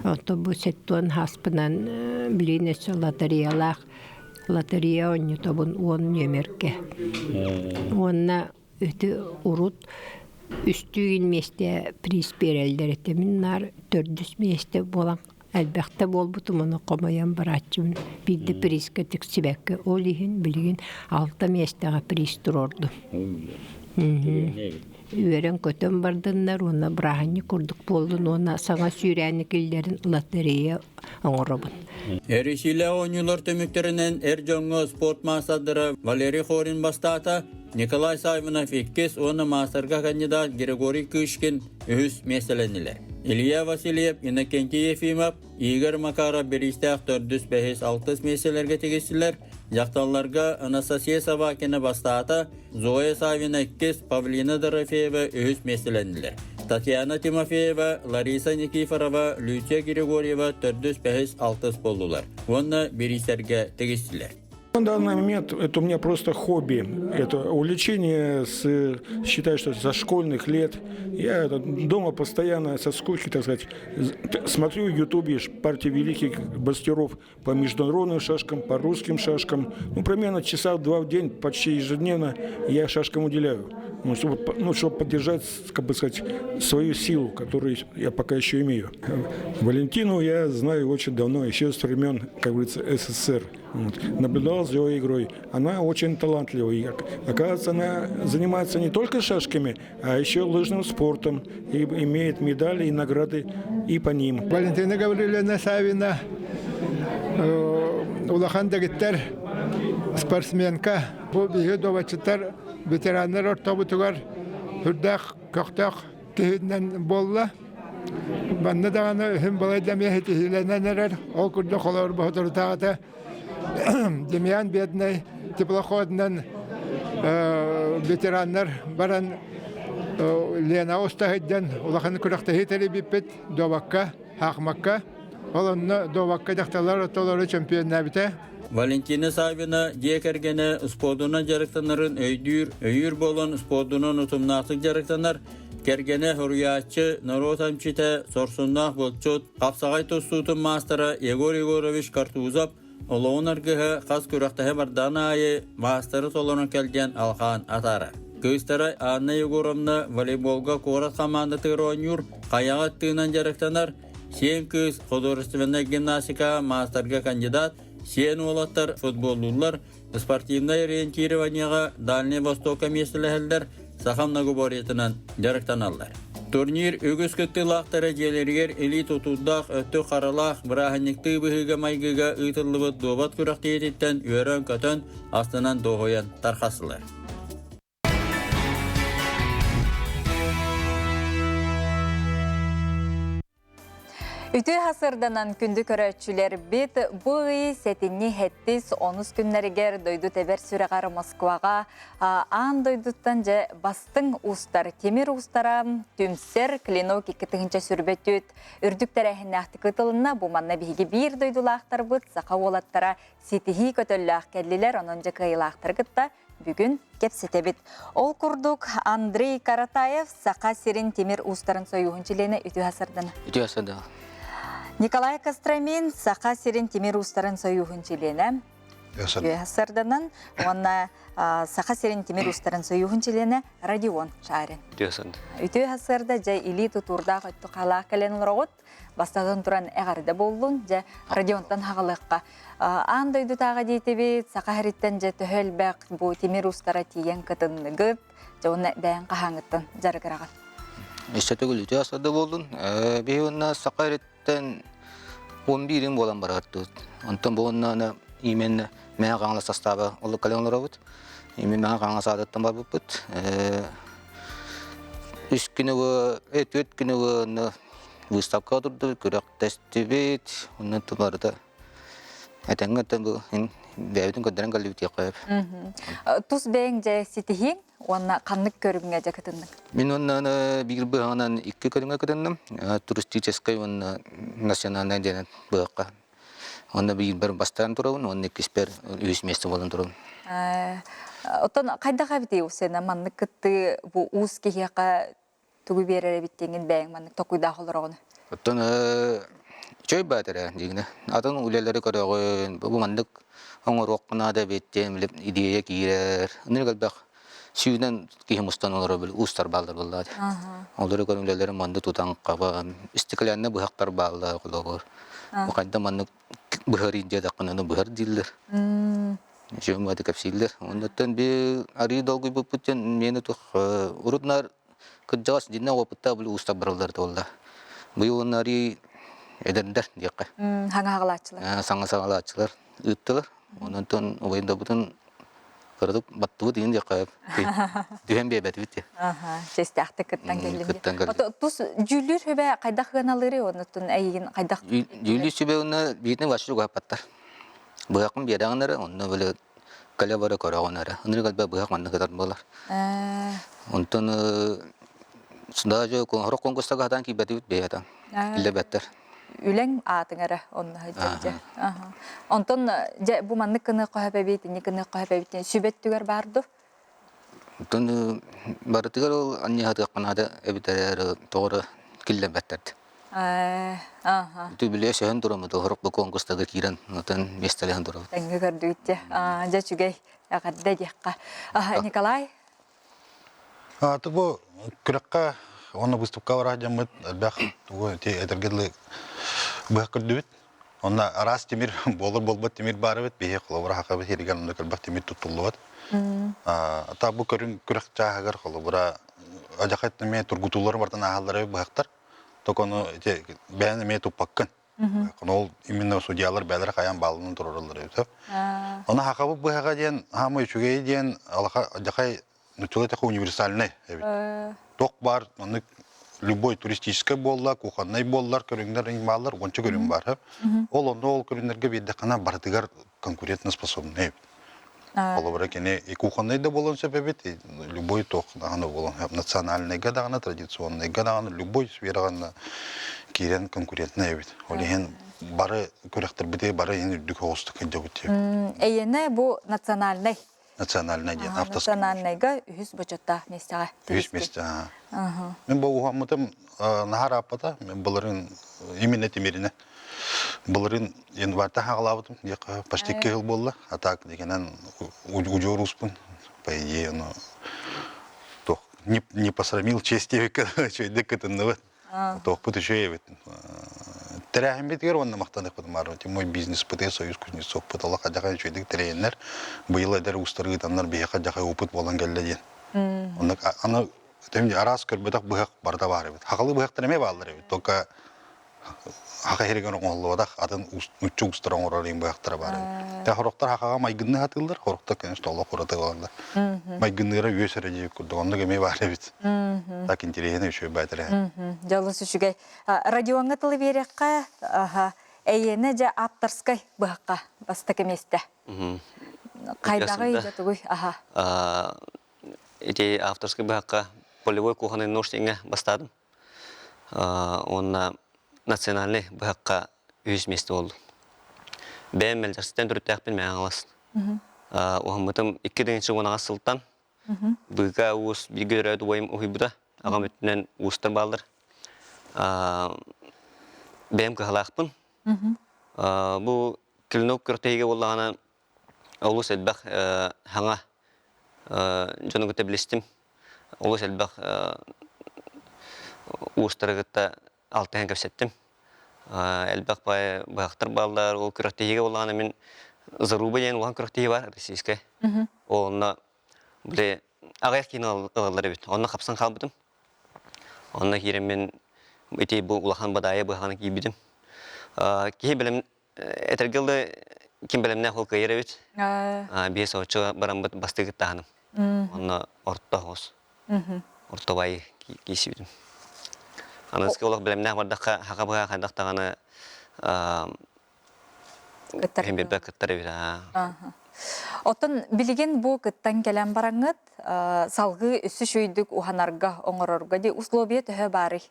Оттон бу сеттуон сааспынан билигин өссө лотереялаах лотерея оонньотобун уон нүөмэргэ. Уонна Өтө урут үстүү миэстэ приз биэрэллэр этэ. Мин наар төрдүс миэстэ буолан элбэхтэ буолбутум, ону хомойон барааччыбын. Биирдэ призка тиксибэккэ. Ол иһин билигин алта миэстэҕэ приз туруордум. Үөрэн-көтөн бардыннар уонна бырааһынньык курдук буоллун уонна саҥа сүүрээни киллэрин лотерея оҥоробун. Эрисиилээх оонньуулар түмүктэринэн эр дьоҥҥо спорт маастардара Валерий Хорин бастаата, Николай Саввинов иккис уонна маастарга кандидат Григорий Кышкин үһүс миэстэлэннилэр. Илья Васильев, Иннокентий Ефимов, Игорь Макаров бириистээх төрдүс, бэһис, алтыс миэстэлэргэ тигистилэр. Дьахталларга Анастасия Собакина бастаата, Зоя Савина иккис, Павлина Дорофеева үһүс миэстэлэннилэр. Татьяна Тимофеева, Лариса Никифорова, Люция Григорьева төрдүс, бэһис, алтыс буоллулар уонна бириистэргэ тигистилэр. На данный момент это у меня просто хобби. Это увлечение, с, считаю, что со школьных лет. Я это, дома постоянно со скуки, так сказать, смотрю в Ютубе партии великих мастеров по международным шашкам, по русским шашкам. Ну, примерно часа два в день, почти ежедневно я шашкам уделяю. Ну, чтобы, ну, чтобы поддержать, как бы сказать, свою силу, которую я пока еще имею. Валентину я знаю очень давно, еще с времен, как говорится, СССР. Вот. Наблюдал за ее игрой. Она очень талантливая. Оказывается, она занимается не только шашками, а еще лыжным спортом и имеет медали и награды и по ним. Валентина Гаврильевна Савина улахан дэгиттэр спортсменка. Бу биһиги дуобатчыттар ветераннар ортобутугар үрдээх көхтөөх киһинэн буолла. Манна даҕаны үһүн балайда эмиэ ситиһиилэнэн эрэр. Ол курдук холобур боһоторутааҕыта Демьян Бедный теплоходунан ветераннар баран Лена устаһыйдан улахан күрэхтэһии тэрийбиппит дуобакка, хаахмакка. Ол онно дуобакка дьахталлар ортолору чемпионнаабыта. Валентина Саввина дьиэ кэргэнэ спордунан дьарыктанарын өйдүүр, өйүүр буолан спордунан утумнаахтык дьарыктанар, кэргэнэ суруйааччы, норуот эмчитэ, сорсуннаах булчут, хапсаҕай тустуутун маастара Егор Егорович Картузов олоҕун аргыһа хас күрэхтэһэ бардаан аайы маастары толорон кэлгэн алҕаан атаарар. Кыыстара Анна Егоровна волейболга куорат хамаандатыгар оонньуур, хайаҕа тыынан дьарыктанар, сиэн кыыс художественнай гимнастика маастарга кандидат, сиэн уолаттар футболлууллар, спортивнай ориентированиеҕа Дальнай Востокка миэстэлэһэллэр, саха многоборьетынан дьарыктаналлар. Турнир үгүс кыттыылаахтара дьиэлэригэр илии тутуурдаах, өттүк харалаах, бырааһынньыктыы быһыыга-майгыга ыытыллыбыт дуобат күрэхтэһиититтэн үөрэн-көтөн, астынан дуоһуйан тархастылар. Үтүө хасырданан күндү көрөөччүлэрбит бу ый сэтинньи хэттис онус күннэригэр дойду тэбэр сүрэҕэр Москваҕа аан дойдуттан дьэ бастыҥ уустар тимир уустара түмсэр клинок 2024 үрдүк тэрээһиннээхтик ыытылынна. Бу манна биһиги биир дойдулаахтарбыт саха уолаттара ситиһии көтөллөөх кэллилэр. Онон дьэ кыайыылаахтары кытта бүгүн кэпсэтэбит. Ол курдук Андрей Каратаев Саха сирин тимир уустарын сойууһун чилиэнэ үтүө сардана. Үтүө сардана. Николай Костромин Саха сирин тимир уустарын сойууһун чилиэнэ. Үтүө сарданан уонна Саха сирин тимир уустарын сойууһун чилиэнэ Родион Шарин. Үтүө сарда. Үтүө сарда дьэ илии тутуурдаах өттү халаах кэлэн олороҕут. Бастатан туран эҕэрдэ буоллун, дьэ Родионтан хаҕылыахха. Аан дойдутааҕы диэтибит, саха сириттэн дьэ төһө элбэх бу тимир уустара тиийэн кытынныгыт, дьэ уонна бэйэҥ хаһааҥҥыттан дьарыгыраҕын? Өссө төгүл үтүө асарда буоллун. Биһи уонна саха сириттэн 11-ин буолан барартыбыт. Онтон бу уонна именно Мэҥэ Хаҥалас састааба олук кэлэн олоробут. Именно Мэҥэ Хаҥалас аатыттан барбыппыт. Үс күнү түөрт күнү выставкаҕа турдубут, күрэхтэстибит, онно барыта этэҥҥэ бу бэйэбитин көрдөрөн кэллибит диэххэ сөп. Тус бэйэҥ дьэ ситиһииҥ уонна ханнык көрүҥҥэ дьэ кытынныҥ? Мин уонна биир быһаҕынан икки көрүҥҥэ кытынным. Туристическай уонна национальнай диэн быһахха. Онно биирбэр бастаан турабын, уонна иккиспэр үһүс миэстэ буолан турабын. Оттон хайдах эбитий Усена маннык кыттыы бу уус киһиэхэ тугу биэрэр эбит диэҥҥин бэйэҥ маннык токуйдаах олороҕун? Оттон үчүгэй баат эрэ дьиҥинэ. Атын үлэлэри көрөҕүн, бу маннык оҥоруохха наада эбит диэн идея киирэр. Ынырык элбэх сүүнэн киһи мустан олорор били уустар бааллар буоллаҕа дии. Олору көрөн үлэлэрин маннык тутан хабан, стекляннай быһахтар бааллар холобур. Бу хайда маннык быһар диэтэххинэ быһар дииллэр. Дьон бары кэпсииллэр. Оннуттан би арыы долгуйбуппут диэн миэнэ туох урут наар кырдьаҕас дьиннээх опыттаах били уустар бараллар буолла. Быйыл уонна арыы эдэрдэр диэххэ. Саҥа саҕалааччылар. Саҥа саҕалааччылар ыыттылар. Онон убайдарбытын кыратык баттыбыт иин диэххэ түһэн биэрбэтибит диэ. Честээхтик кыттан кэллим. Тус дьүүллүүр сүбэ хайдах ыаналыырый оннуттан эйигин хайдах Дьүүллүүр сүбэ уонна биирдин вообще угаһаппаттар. Быһахпын биэрэҕин эрэ, онно били кэлэ бара көрөҕүн эрэ. Ынырык элбэх быһах манна кытар буолар. Онтон даже сорох конкурстарга сатаан киирбэтибит бэйэтэ. Иллэбэттэр. Үлэҥ аатыҥ эрэ онно сылдьар. Онтон дьэ бу маннык гыныахха сөп эбит, инник гыныахха сөп эбит диэн сүбэ өттүгэр баар дуо? Онтон барытыгар ол анньыһатыахха наада эбит эрээри тоҕо эрэ киллэрбэттэр. Ааха. Ити билиэ сөһөн тураммыт оһорох бу конкурстарга киирэн отон миэстэлэһэн турабыт. Тэҥҥэ көрдүгүт дьэ. Дьэ үчүгэй эҕэрдэ диэххэ. Николай? Аты бу күрэххэ уонна выставка бараах дьоммут элбэх тугу ити этэргэ дылы быһах көрдүбүт. Онно араас тимир буолар буолбат тимир баар эбит. Биһи холобура хахабыт иһигэр онно элбэх тимир туттуллубат. Ата бу көрүҥ күрэх чааһыгар холобура адьахат эмиэ тургутуулары бартан ааһаллар эбит быһахтар. Только ону ити бэйэн эмиэ туппаккын. Ол именно судьялар бэйэлэрэ хайаан баалынан турараллар эбит. Ону хахабыт быһаҕа диэн хаамай үчүгэй диэн алаха адьахай нуччалыы такой универсальный эбит. Туох баар маннык любой туристическай буолла, кухоннай буоллар, көрүҥнэр бааллар, уонча көрүҥ баар. Ол онно ол көрүҥнэргэ биэрдэххинэ барытыгар конкурентоспособный эбит. Холобура кини и кухоннай да буолуон сөп эбит, и любой туох даҕаны буолуон сөп. Национальнайга даҕаны, традиционнайга даҕаны, любой сфераҕа киирэн конкурентный эбит. Ол иһин бары күрэхтэрбитигэр бары ин үрдүк оҕустук кылдьабыт диэбит. Эйиэнэ бу национальнай. Национальнай диэн авторский. Национальнайга үһүс бочуоттаах миэстэҕэ. Үһүс миэстэ. Мин бу уһаммытым наһаа ырааппата. Мен былырын именно тимиринэ. Былырын январьта хаҕалаабытым диэххэ почти кыһыл буолла. А так дегенен удьуор успун. По идее, ону туох не, не посрамил честь диэбиккэ үчүгэйдик кытынныбыт. Туохпут үчүгэй эбит. Тэрээһиммитигэр уонна махтаныахпыт баар. Мой бизнес ПТ Союз Кузнецовпут олох адьаха үчүгэйдик тэрийэннэр быйыл эдэр уустар ыытаннар биһиэхэ адьаха опыт буолан кэллэ диэн. Онно аны араас көрбөтөх быһах барыта баар эбит. Хахалы быһахтар эмиэ бааллар эбит. Только хаха иһиригэр оҥоһуллубатах атын нучча уустара оҥорор иин быһахтара баар эбит. Тэ хорохтор хахаҕа майгынныы хатыыллар, хорохтор конечно олох ураты ылаллар. Майгынныыра үөс эрэ диэбит курдук оннук эмиэ баар эбит. Так интересно үчүгэй баайтара. Дьолус үчүгэй. Родионҥа тылы биэриэххэ, эйиэнэ дьэ авторскай быһахха бастакы миэстэ. Хайдаҕый дьэ тугуй? Аха. Ити авторскай быһахха полевой кухонный нож диэҥҥэ бастаатым. Уонна национальнай быһахха үһүс миэстэ буоллум. Бэйэм мэлдьэхситтэн төрүттээхпин Мэҥэ Хаҥалас. Уһаммытым 2018 сылтан быыка уус бииргэ төрөөбүт убайым уһуйбута. Аҕам өттүнэн уустар бааллар. Бэйэм кыһалаахпын. Бу клинок күрэхтэһиигэ буоллаҕына олус элбэх хаҥа дьону кытта билистим. Олус элбэх уустары кытта алтыһан кэпсэттим. Элбэх быһахтар бааллар. Ол күрэхтэһиигэ буоллаҕына мин Заруба диэн улахан күрэхтэһии бар российскай. Ол онно били аҕыйах киинэ ылаллар эбит. Онно хапсан хаалбытым. Онно киирэн мин ити бу улахан бадаайа быһаҕаны киирбитим. Киһи бэлэм этэргэ дылы ким бэлэмнээх ол кыайар эбит. Биэс оччо бараммыт бастыгыт таһаным. Онно орто хос. Орто бай киисибитим. Аныгыскы олох бэлэмнээх бардахха хака быһа хайдах даҕаны Кыттар. Биирбэ кыттар эбит. Оттон билигин бу кыттан кэлэн бараҥҥыт салгыы өссө үчүгэйдик уһанарга, оҥорорго ди условия төһө баарый?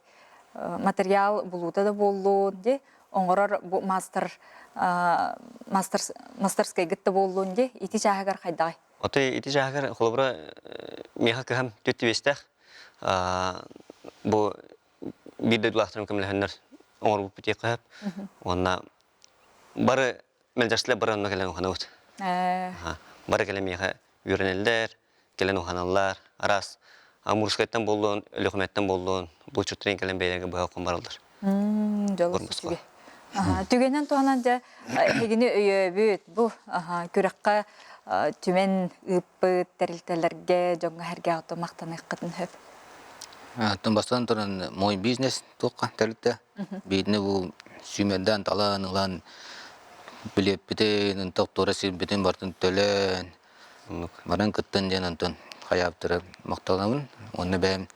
Материал булуута да буоллун ди оҥорор бу мастер мастер мастерскайгыт да буоллун ди ити чааһыгар хайдаҕай? Отой ити чааһыгар холобура миэхэ кыһам түт түбэстээх бу биир дойдулаахтарым көмөлөһөннөр оҥорбуппут диэххэ сөп. Уонна бары мэлдьэхсилэр бары онно кэлэн уханабыт. Бары кэлэн миэхэ үөрэнэллэр, кэлэн уһаналлар. Араас Амурскайтан буоллун, Өлүөхүмэттэн буоллун, булчуттарын кэлэн бэйэлэргэ быһа оххон бараллар. Дьолус үчүгэй. Түгэнэн туһанан дьэ эһигини өйөөбүт бу күрэххэ түмэн ыыппыт тэрилтэлэргэ дьоҥҥо-сэргэҕэ ото махтаныаххытын сөп. Оттон бастатан туран мой бизнес туохха тэрилтэ биирдэ бу сүүмэрдээн талан ылан билиэппитин, ынтах туора сирбитин барытын төлөөн Баран кыттан диэн онтон хайаабыттара махтанабын. Уонна бэйэм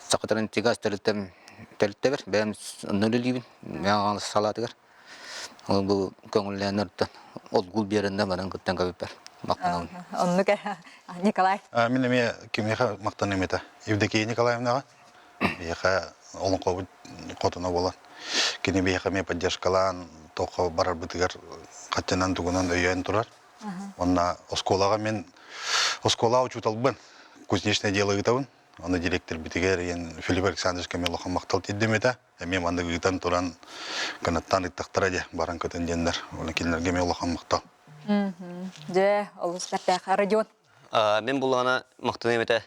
Сахатарын тигаас тэрилтэм тэрилтэбэр бэйэм онно үлэлиибин Мэҥэ салаатыгар. Ол бу көҥүллээн ортон отгул биэрэннэ баран кыттан кэбиппэр махтанабын. Оннук Николай. Мин эмиэ кимиэхэ махтаныам этэ. Евдокия Николаевнаҕа биһиэхэ олоҥхобут хотуна буолан кини биһиэхэ эмиэ поддержкалаан туохха барарбытыгар хаччынан тугунан өйөөн турар. Уонна оскуолаҕа мин оскуолаҕа учууталбын, кузнечное дело ыытабын. Аны директорбитигэр ийэн Филипп Александрович Камилоха махтал тиэрдим этэ. Эмиэ маннык ыытан туран кынаттаан ыыттахтара дьэ баран көтөн диэннэр. Уонна кинилэргэ эмиэ улахан махтал. Дьэ, олус бэртээх. Родион. Мин буллаҕына махтаныам этэ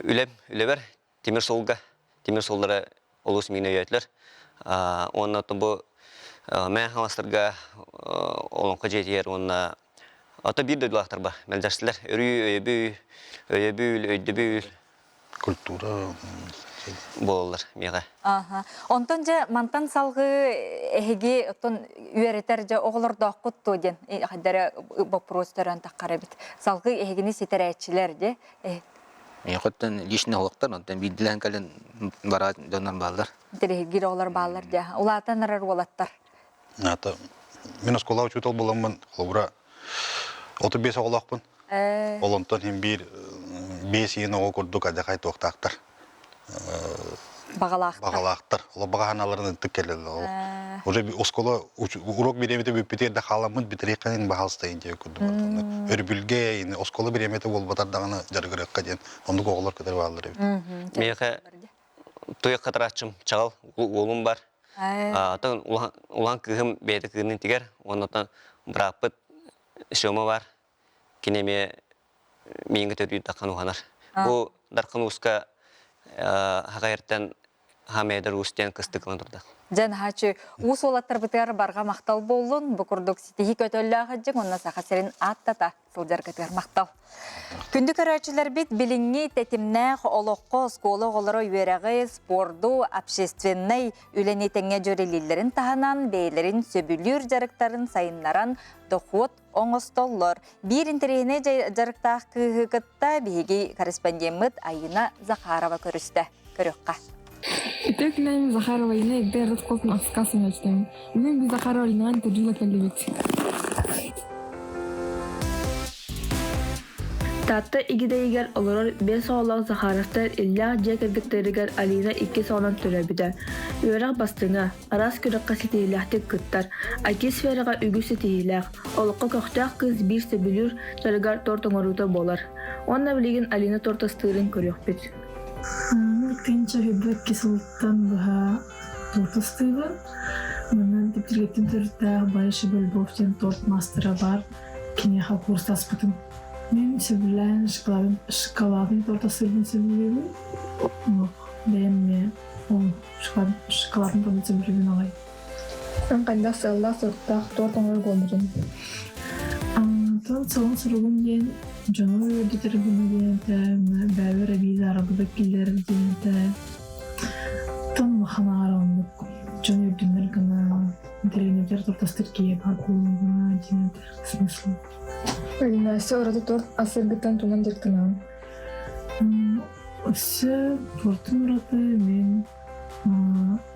үлэм, үлэбэр тимир суолга, тимир суоллара олус миин өйөөтүлэр. Уонна бу Мэҥэ Хаҥаластарга Олоҥхо дьиэтигэр уонна ото биир дойдулаахтарба мэлдьэстилэр. Өрүү өйөбүл, өйөбүл, өйдөбүл культура буолаллар миэхэ. Аха. Онтон дьэ мантан салгыы эһиги оттон үөрэтэр дьэ оҕолордооххут дуо диэн хайдара боппуруос төрөөн таххар эбит. Салгыы эһигини ситэрээччилэр дьэ Миэхэттэн личный оһуохтар, онтон биирдилээн кэлэн бараат дьоннор бааллар. Интэриэһиргиир оҕолор бааллар дьэ. Улаатан эрэр уолаттар. Ата мин оскуола учуутал буоламмын, холобура 35 оҕолоохпун. Ол онтон иһин биир биэс иин оҕо курдук адьахай туохтаахтар. Баҕалаахтар. Баҕалаахтар. Олох баҕа санааларын ытык кэлэллэр. Уже оскуола урок бириэмэтэ бүппүтүгэр да хааламмыт бүтэриххин баһаалыстайын диэн курдук. Өрөбүлгэ оскуола бириэмэтэ буолбатар даҕаны дьарыгырыахха диэн оннук оҕолор кытары бааллар эбит. Миэхэ туйах хатарааччым чаҕыл уолум бар. Атын улахан кыыһым бэйэтэ кыынын тигэр, оннотон бырааппыт Сёма бар. Кини эмиэ мииҥҥэ төрүүр Дархан уһанар. Бу Дархан ууска Хахайыртан Хамедер уус диэн кыстык ылан турда. Дьэ наһааччы уус уолаттарбытыгар барҕа махтал буоллун. Бу курдук ситиһии көтөллөөх ыдьыҥ уонна Саха сирин ааттата сылдьаргытыгар махтал. Күндү көрөөччүлэрбит билиҥҥи тэтимнээх олоххо оскуола оҕолоро үөрэҕи, спорду, общественнай үлэни тэҥҥэ дьүөрэлииллэрин таһынан бэйэлэрин сөбүлүүр дьарыктарын сайыннаран дохуот оҥостоллор. Биир интэриэһинэй дьарыктаах кыыһы кытта биһиги корреспондеммыт Айына Захарова көрүстэ. Көрүөххэ. Үтүө күнүн Захарова Айына эгдэ Рытков Москва сымыйачтым. Бүгүн біз Захарова Айынаан интервью кэллибит. Таатта Игидэйигэр олорор биэс оҕолоох Захаровтар иллээх дьиэ кэргэттэригэр Алина иккис оҕонон төрөөбүтэ. Үөрэх бастыҥа, араас күрэххэ ситиһиилээхтик кыттар, IT-сфераҕа үгүс ситиһиилээх, олоххо көхтөөх кыыс биир сөбүлүүр дьарыгар торт оҥоруута буолар. Уонна билигин Алина торт астыырын көрүөхпүт. Тыынча сүүрбэкки сылтан быһа торт астыыбын. Манан Типтиргэттэн төрүттээх Баша Бельбов диэн торт маастара баар. Киниэхэ курстаспытым. Мин сөбүлээн шоколадный торт астыырбын сөбүлүүбүн. Бэйэм эмиэ ол шоколадный торт сөбүлүүбүн аҕай. Эн хайдах сыаллаах-соруктаах торт оҥорор буолбутуҥ? Антон сылын суругум диэн дьону үөрдүтэр гына диэн этэ, бэйэбэр эбии заработок киллэрэр диэн этэ. Тон улахан аҕар оннук дьон үрдүнэр гына, интэриниэтэр тортастыр киһи баар буолуо гына диэн этэ смысл. Настя ураты торт асыргыттан тунан дьарыктанаҕын? Өссө тортун ураты мин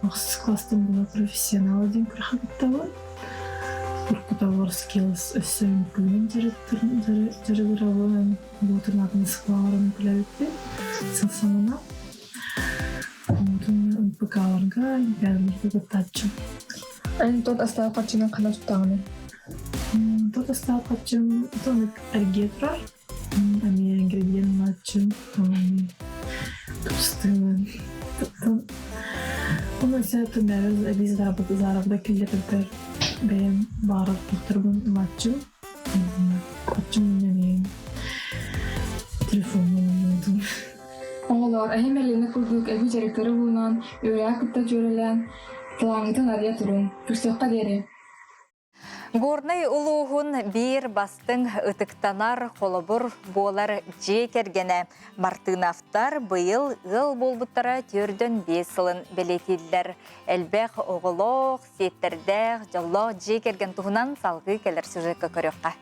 Ахсыс класстан була профессионал диэн күрэххэ кыттабын. Уркуталар skills өссө үҥкүүнэн дьарыгырабын. Буутунаатын Москваларын үҥкүүлээбиппин. Сыл саҥана. Онтон НПК-ларга, олимпиадаларга кыттааччым. Эн тот астаах харчынан хана туттаҕыный? Тот астаах харчым тонук эргиэ турар. Эмиэ ингредиент матчым, тустуун. Ону өссө эбии заработок киллэрбэр бэйэм баҕарар туттарбын матчым. Матчым эмиэ телефоммун оннуутун. Оҕолоор, эһим Элена курдук эбии дьарыктары булунан, үөрэҕи кытта дьүөрэлээн, талааҥҥытын арыйа туруҥ. Көрсүөххэ диэри! Горнай улууһун биир бастыҥ ытыктанар холобур буолар дьиэ кэргэнэ Мартыновтар быйыл ыал буолбуттара 45 сылын бэлиэтииллэр. Элбэх оҕолоох, сиэттэрдээх, дьоллоох дьиэ кэргэн туһунан салгыы кэлэр сюжекка көрүөххэ.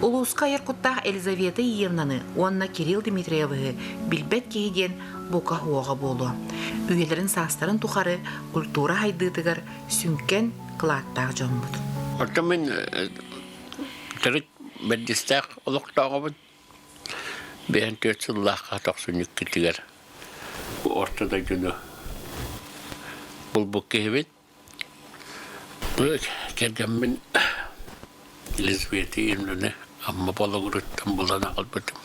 Улууска айар куттаах Елизавета Иевнаны уонна Кирилл Дмитриевиһы билбэт киһи диэн бука уоҕа буолуо. Үйэлэрин саастарын тухары культура хайдыытыгар сүҥкэн кылааттаах дьоммут. Оттон мин төрүт бэрдистээх олохтооҕобун. Бэйэн түөрт сыллаахха тохсунньуккитигэр орто дойдуну булбут киһибит. Кэргэммин Елизавета Ильинаны Амма Болугуруттан булан аҕалбытым.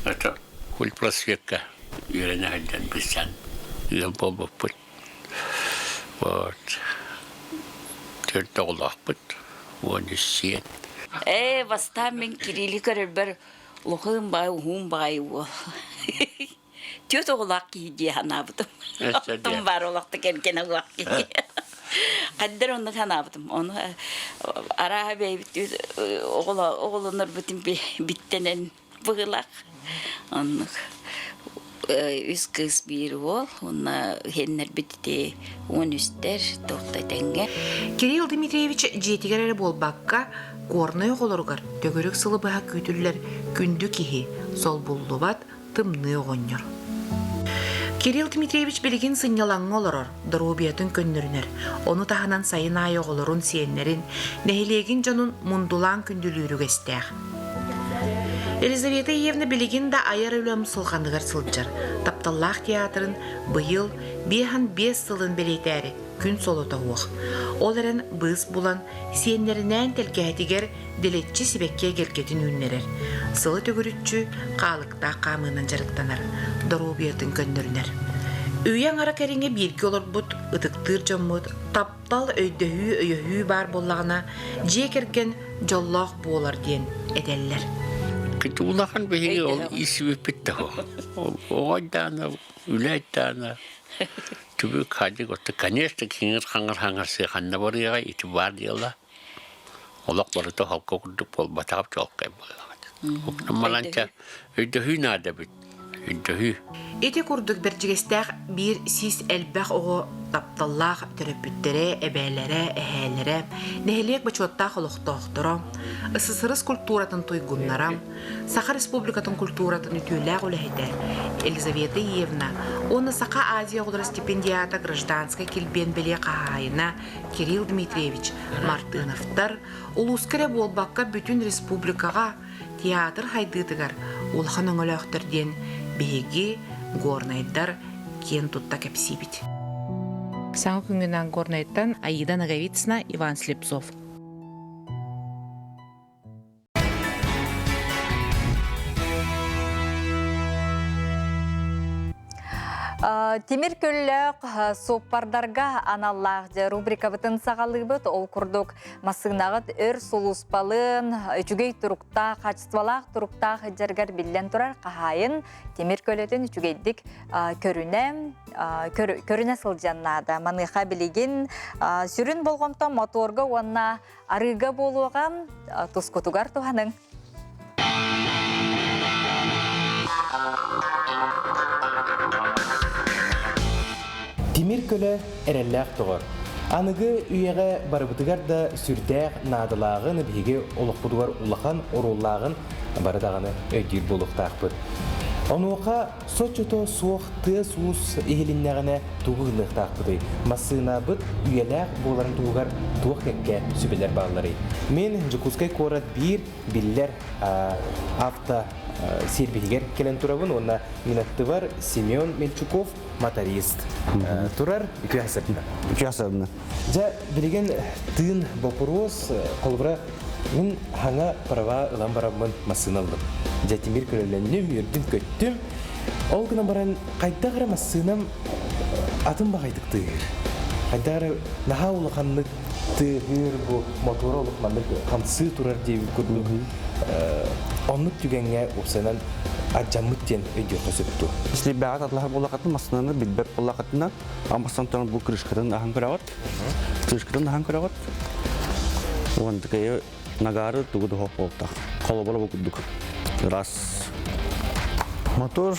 Это культпросвекка үөрэнэ сылдьан билсэн ыал буолбуппут. Вот. Төрт оҕолоохпут, 13 сиэн. Ээ, бастаан мин Кирилли көрөрбөр улахан баай, уһун баай уол. Түөрт оҕолоох киһи дии санаабытым. Оттон баар олохто кэргэн оҕолоох киһи. Хаддар онно санаабытым. Ону арааһа бэйэбит оҕолонорбутун биттэнэн быһыылаах. Оннук үс кыыс биир уол уонна иһэннэрбит ити 13-тэр туохта тэҥҥэ. Кирилл Дмитриевич дьиэтигэр эрэ буолбакка, Горнай оҕолоругар төгүрүк сылы быһа күүтүллэр күндү киһи, солбуллубат тымныы оҕонньор. Кирилл Дмитриевич билигин сынньалаҥҥа олорор, доруобуйатын көннөрүнэр. Ону таһынан сайын аайы оҕолорун, сиэннэрин, нэһилиэгин дьонун мундулаан күндүлүүр үгэстээх. Елизавета Иевна билигин да айар үлэ умсулҕаныгар сылдьар. Тапталлаах театрын быйыл 55 сылын бэлиэтээри күн солото суох. Ол эрэн быыс булан, сиэннэринээн тэлгэһэтигэр дэлэччи сибэкки эгэлгэтин үүннэрэр. Сылы төгүрүччү хаалыктаах хаамыынан дьарыктанар, доруобуйатын көннөрүнэр. Үйэ аҥара кэриҥэ бииргэ олорбут ытыктыыр дьоммут таптал, өйдөһүү, өйөһүү баар буоллаҕына, дьиэ кэргэн дьоллоох буолар диэн этэллэр. Улахан биһиги ол исибиппит да ол оҕо даана үлэ даана түбүк хадьык отто конечно киҥир хаҥыр хаҥарсыы ханна барыаҕа ити баар дьыала олох барыта холко курдук буолбатах чуолкай буоллаҕа маланча өйдөһүү наада эбит өйдөһүү Ити курдук Бэрдьигэстээх биир сис элбэх оҕо тапталлаах төрөппүттэрэ, эбээлэрэ, эһээлэрэ, нэһилиэк бочуоттаах олохтоохторо, СССР культуратын туйгуннара, Саха Республикатын культуратын үтүөлээх үлэһитэ Елизавета Иевна уонна Саха Азия оҕолоро стипендиата гражданскай килбиэн бэлиэ хаһаайына Кирилл Дмитриевич Мартыновтар улууска эрэ буолбакка бүтүн республикаҕа театр хайдыытыгар улахан өҥөлөөхтөр диэн биһиги горнайдар киэн тутта кэпсиибит. Саҥа күҥҥүнэн Горнайтан Аида Ноговицына, Иван Слепцов. Тимир көллөөх суоппардарга аналлаах рубрикабытын саҕалыыбыт. Ол курдук массыынаҕыт өр сулууспалыын, үчүгэй туруктаах, качестволаах туруктаах сылдьарыгар биллэн турар хаһаайын тимир көлөтүн үчүгэйдик көрүнэ, көрүнэ сылдьан наада. Маныаха билигин сүрүн болҕомто моторга уонна Арыыга буолуоҕа, тускутугар туһаныҥ. Тимир көлө эрэллээх доҕор. Аныгы үйэҕэ барыбытыгар да сүрдээх наадалааҕын биһиги олохпутугар улахан оруоллааҕын бары даҕаны өйдүүр буолуохтаахпыт. Онуоха Соччото суох тыас-уус иһилиннэҕинэ тугу гыныахтаахпытый? Массыынабыт үйэлээх буоларын туһугар туох кэккэ сүбэлэр баалларый? Мин Дьокуускай куорат биир биллэр авто сервиһигэр кэлэн турабын уонна мин аттыбар Семен Мельчуков моторист турар. Үтүө сарсыарда. Үтүө сарсыарда. Дьэ, билигин тыын боппуруос, холобура, мин хаҥа права ылан бараммын массыына ыллым. Дьэ, тимир көлөлөннүм, үөрдүм-көттүм. Ол гынан баран, хайдах эрэ массыынам атын баҕайытык тыаһыыр. Хайдах эрэ наһаа улаханнык тыаһыыр бу мотуора олох маннык хамсыы турар диэбит курдук. Оннук түгэҥҥэ уопсайынан алдьаммыт диэн өйдүөххэ сөп дуо? Если бэҕэ татлаһар буоллаххытына, массыынаны билбэт буоллаххытына, Аммастан туран бу крышкатын аһан көрөҕүт. Крышкатын аһан көрөҕүт. Уон такая нагары тугу да буолтах. Холобура бу курдук. Раз. Мотор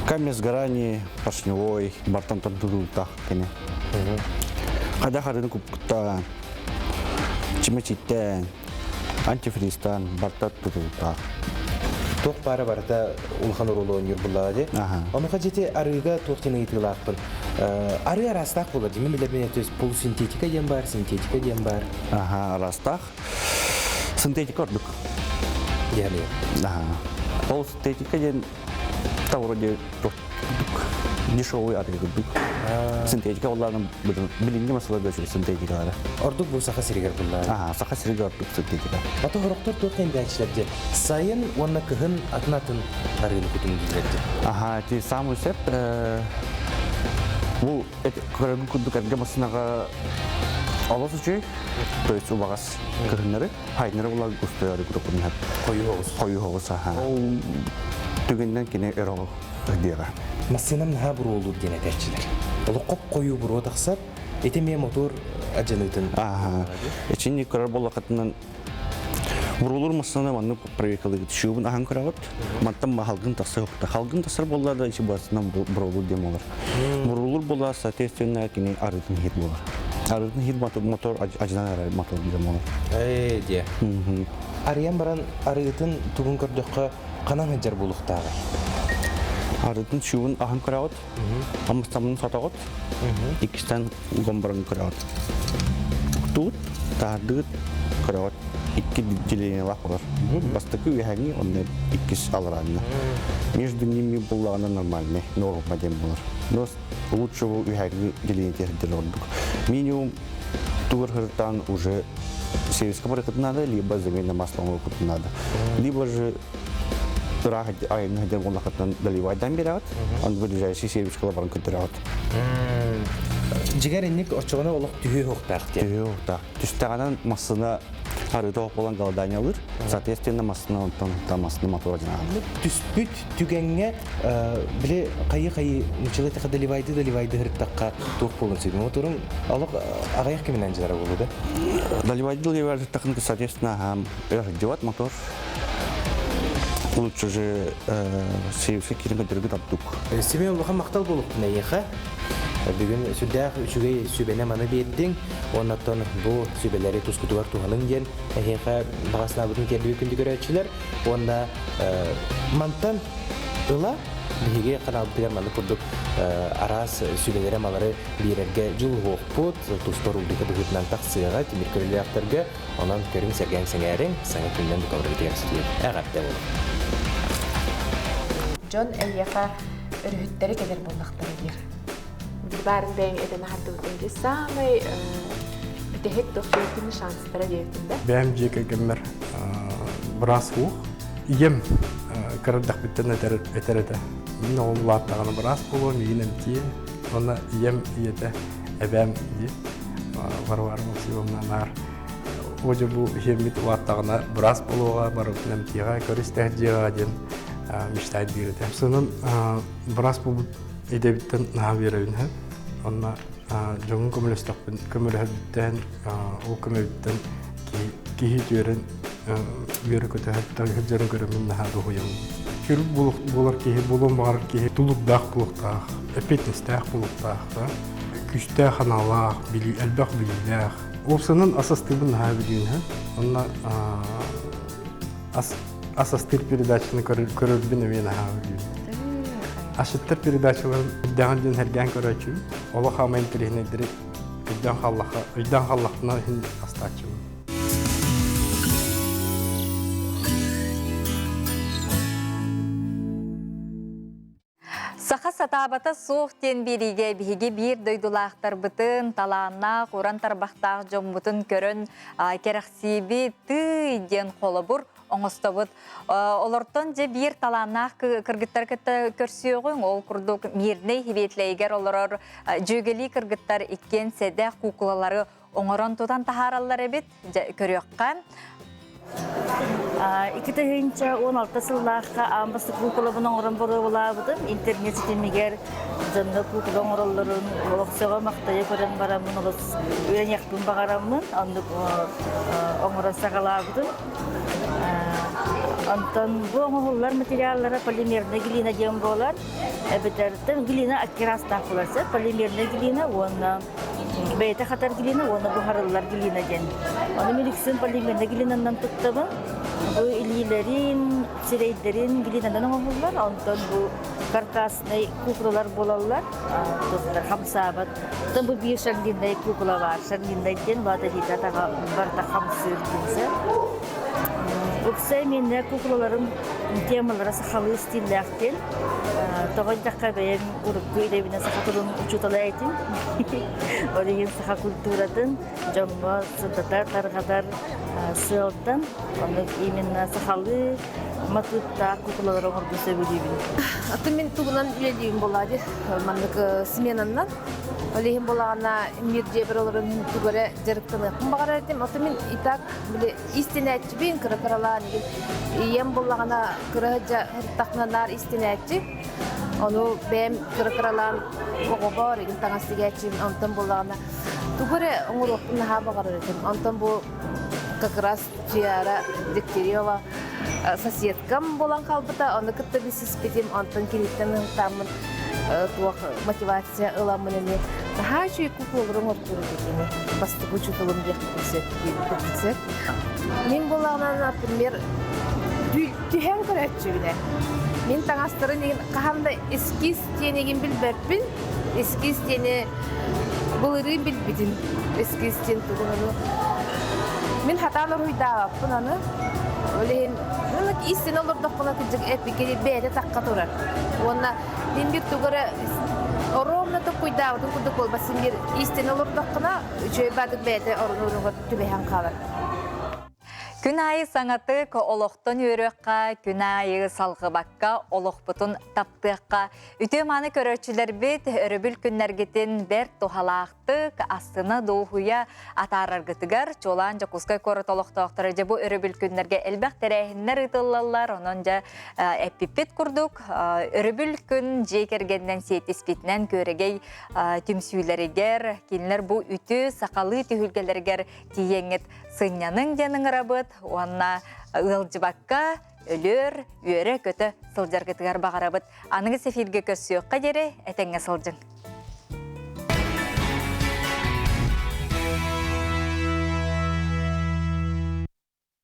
камень сгорания поршневой бартан тутултах кene. Хада харыны купкута чимечиттен антифристан барта тутултах. Туох баара барыта улахан оруолу оонньуур буллаҕа дии. Онуоха дьити арыыга туох диэн ыйытыылаахпын. Арыы араастаах буолар дии. Мин билэрбин то есть полусинтетика диэн баар, синтетика диэн баар. Аха, араастаах. Синтетика ордук. Диэн. Аха. Полусинтетика диэн та вроде дешевый арыы курдук. Синтетика оллааны билиҥҥи масаларга үчүгэй синтетикалара. Ордук бу Саха сиригэр буллаары. Аха, Саха сиригэр ордук синтетика. Ата сорохтор туох кэнгээччилэр дьэ сайын уонна кыһын атын-атын арыыны кутун дииллэр дьэ. Аха, ити самый сөп бу көрөргүн курдук эргэ массыынаҕа олус үчүгэй, то есть убаҕас кыһыннары хайнары була густойору курдук Хойуу оҕус. Хойуу оҕус, аха. Ол түгэнинэн кини өрө диэҕэ. Массыынам наһаа буруолуур диэн этээччилэр. Олоххо хойуу буруо тахсар, ити эмиэ мотуор адьаныытын. Аха. Ичинни көрөр буоллахытынан буруулуур массыына маннык проверкалыгыт шубун аһан көрөҕүт. Мантан халгын тахсар Халгын тахсар буолла да ичи басынан буруулуур диэн буолар. Буруулуур буолла соответственно кини арыытын хит буолар. Арыытын хит мотор ажынан арай мотор диэн буолар. Ээ диэ. Арыйан баран арыытын тугун көрдөххө ханан сылдьар буолуохтааҕый? Арыытын шубун аһан көрөҕүт. Амыстамын сотоҕут. Иккистэн уган баран көрөҕүт. Туут, таардыгыт. Көрөҕүт икки делениелаах болар. Бастакы үөһээҥҥи, онно иккис алараанна. Между ними буллаҕына нормальный, норма диэн болар. Но лучше бу үөһээҥҥи деление тиэрдэр ордук. Минимум тугар хыртаан уже сервиска барыкыт надо, либо замена масла оҥорбут надо. Либо же ыраах айанна дьон улахаттан доливайдан бераҕыт, он ближайший сервиска баран көрдөрөҕүт. Дьигэр инник оччоҕуна олох түһүү уохтаах диэн. Түһүү уохтаах. Түстэҕинэн массыына арыыта ох буолан голодание ылыр. Соответственно, массыына онтон массыына мотора дьанаҕын. Түспүт түгэҥҥэ били хайы-хайы нуччалыы тэхэ доливайды доливайды һырыттахха туох буолун сөбүй? Моторун олох аҕыйах кэминэн дьалара буолуо да? Доливайды доливайды һырыттаххын соответственно, өр мотор. Лучше же сейфе кирин көдөргүт ордук. Семен улахан махтал буолуохтун эйиэхэ. Бүгүн сүрдээх үчүгэй сүбэни маны биэрдиҥ. Оннаттан бу сүбэлэри тускутугар туһаныҥ диэн эһиэхэ баҕа санаабытын тиэрдибит күндү көрөөччүлэр. Уонна мантан ыла биһиги каналбытыгар маннык курдук араас сүбэлэри малары биэрэргэ дьулуһуохпут, туспа рубрика быһыытынан тахсыаҕа тимир көлөлөөхтөргө. Онон көрүҥ сэргээҥ сэҥээриҥ, саҥа күннэн букабыргытыгар ситиһин. Эҕэрдэ буолуҥ! Дьон эйиэхэ өрүһүттэри кэлэр буоллахтара диир. Баарын бэйэҥ этэн аһардыбытын дии. Саамай бүтэһик тохтуутун шанстара диэбитин да. Бэйэм дьиэ кэргэммэр быраас уох. Ийэм кырардахпыттан этэр этэр этэ. Мин оҕом улааттаҕына быраас буолуо, миигин эмтиэ. Уонна ийэм ийэтэ эбээм дии. Варвара Максимовна наар Одьа бу иһиэммит улааттаҕына быраас буолуоҕа, барыбытын эмтиэҕэ, көрүстээх дьиэҕэ диэн мечтает диир этэ. Сынын быраас буолбут идэбиттэн наһаа үөрэбин һэ. Онно дьоҥҥо көмөлөстөхпүн, көмөлөһөрбүттэн, ол көмөбүттэн киһи үтүөрэн үөрэ көтөһөр, сылдьарын көрөммүн наһаа дуоһуйабын. Хирург буолар киһи, буолуон баҕарар киһи тулуурдаах буолуохтаах, эппиэтинэстээх буолуохтаах, күүстээх аналаах, элбэх билиилээх. Уопсанан ас астыыбын наһаа билиин һэ. Онно ас ас астыыр передачаны көрөрбүн эмиэ наһаа билиин. Асчыттар передачаларын үрдэҕин диэн сэргээн көрөөччүбүн. Олох аамай интэриэһинэйдэри өйдөөн халлаха, өйдөөн халлахпына иһин астааччыбын. Саха сатаабата суох диэн биэриигэ биһиги биир дойдулаахтарбытын, талааннаах, уран тарбахтаах дьоммутун көрөн кэрэхсиибит, тыый диэн холобур оҥостобут. Олортон дьэ биир талааннаах кыргыттар кытта көрсүөҕүҥ. Ол курдук Мирнэй Хиветлэйигэр олорор дьүөгэлии кыргыттар иккиэн сэдэх куукулалары оҥорон тутан таһаараллар эбит. Дьэ, көрүөххэ. 2016 сыллаахха аан бастакы куукулабын оҥорон боруобалаабытым. Интернет ситимигэр дьонно куукула оҥороллорун олох сөҕө-махтайа көрөн бараммын олус үөрэниэхпин баҕараммын оннук оҥорон саҕалаабытым. Онтон бу оҥоһуллар материаллара полимерная глина диэн буолар. Эбэтэр глина аккирастаах буолар полимерная глина уонна Бэйэтэ хатар глина уонна буһарыллар глина диэн. Ону мин үксүн полимернай глинаннан туттабын. Бу илиилэрин, сирэйдэрин глинанан оҥоһуллар. Онтон бу каркасный куклалар буолаллар. Туттар хамсаабат. Оттон бу биир шарлиннай кукла баар. Шарлиннай диэн улаата илиитэ атаҕа барыта хамсыыр диэн. Уксай миннэ куклаларым темалара сахалыы стиллээхтин. Тоҕо диэтэххэ бэйэм урукку идэбинэн саха тылын учуутала этим. Ол иһин саха культуратын дьоҥҥо сырдатар, тарҕатар сыалтан оннук именно сахалыы матыыптаах куукулалары оҥорбун сөбүлүүбүн. Атын мин тугунан үлэлиибин буолаа дии маннык сменаннан. Ол иһин буолаҕына мир дьиэбэр олорон мин тугу эрэ дьарыктаныахпын баҕарар этим. Атын мин и так били истинээччибин кыра-кыралаан ийэм буллаҕына кыра сылдьа сырыттахпына наар истинээччи. Ону бэйэм кыра-кыралаан оҕобор игин таҥас тигээччибин онтон буллаҕына тугу эрэ оҥоруохпун наһаа баҕарар этим. Онтон бу как раз Туяра Дегтярева соседкам буолан хаалбыта, ону кытта билсиспитим, онтон киниттэн ыһыктааммын туох мотивация ыламмын эмиэ наһаа үчүгэй куклалары оҥортуур этим бастакы учууталым диэхпин сөп диэбитим сөп. Мин буоллаҕына, например, түһэн көрөөччүбүнэ. Мин таҥастарын игин хаһан да эскиз диэнигин билбэппин. Эскиз диэни былырыын билбитим. Эскиз диэн тугун ону. Мин хатаан уруһуйдаабаппын аны. Ол иһин истин олордохпуна кырдьык эппиккэ бэйэтэ тахха турар. Уонна мин бир тугу эрэ оруобуна токкуйдаабытым курдук буолбат син бир истин олордоххуна үчүгэй баатык бэйэтэ орун-орунугар түбэһэн хаалар. Күн аайы саҥатык олохтон үөрүөххэ, күн аайы салҕыбакка олохпутун таптыахха. Үтүө-мааны көрөөччүлэрбит өрөбүл күннэргитин бэрт туһалаахтык, астына дуоһуйа атаараргытыгар чуолаан Дьокуускай куорат олохтоохторо дьэ бу өрөбүл күннэргэ элбэх тэрээһиннэр ыытыллаллар. Онон дьэ эппиппит курдук өрөбүл күн дьиэ кэргэнинэн сиэтиспитинэн күөрэгэй түмсүүлэригэр, кинилэр бу үтүө сахалыы түһүлгэлэригэр тиийэҥҥит сынньаныҥ диэн ыҥырабыт уонна ыалдьыбакка өлөр, үөрэ-көтө сылдьаргытыгар баҕарабыт. Аныгы эфиргэ көрсүөххэ диэри этэҥҥэ сылдьыҥ.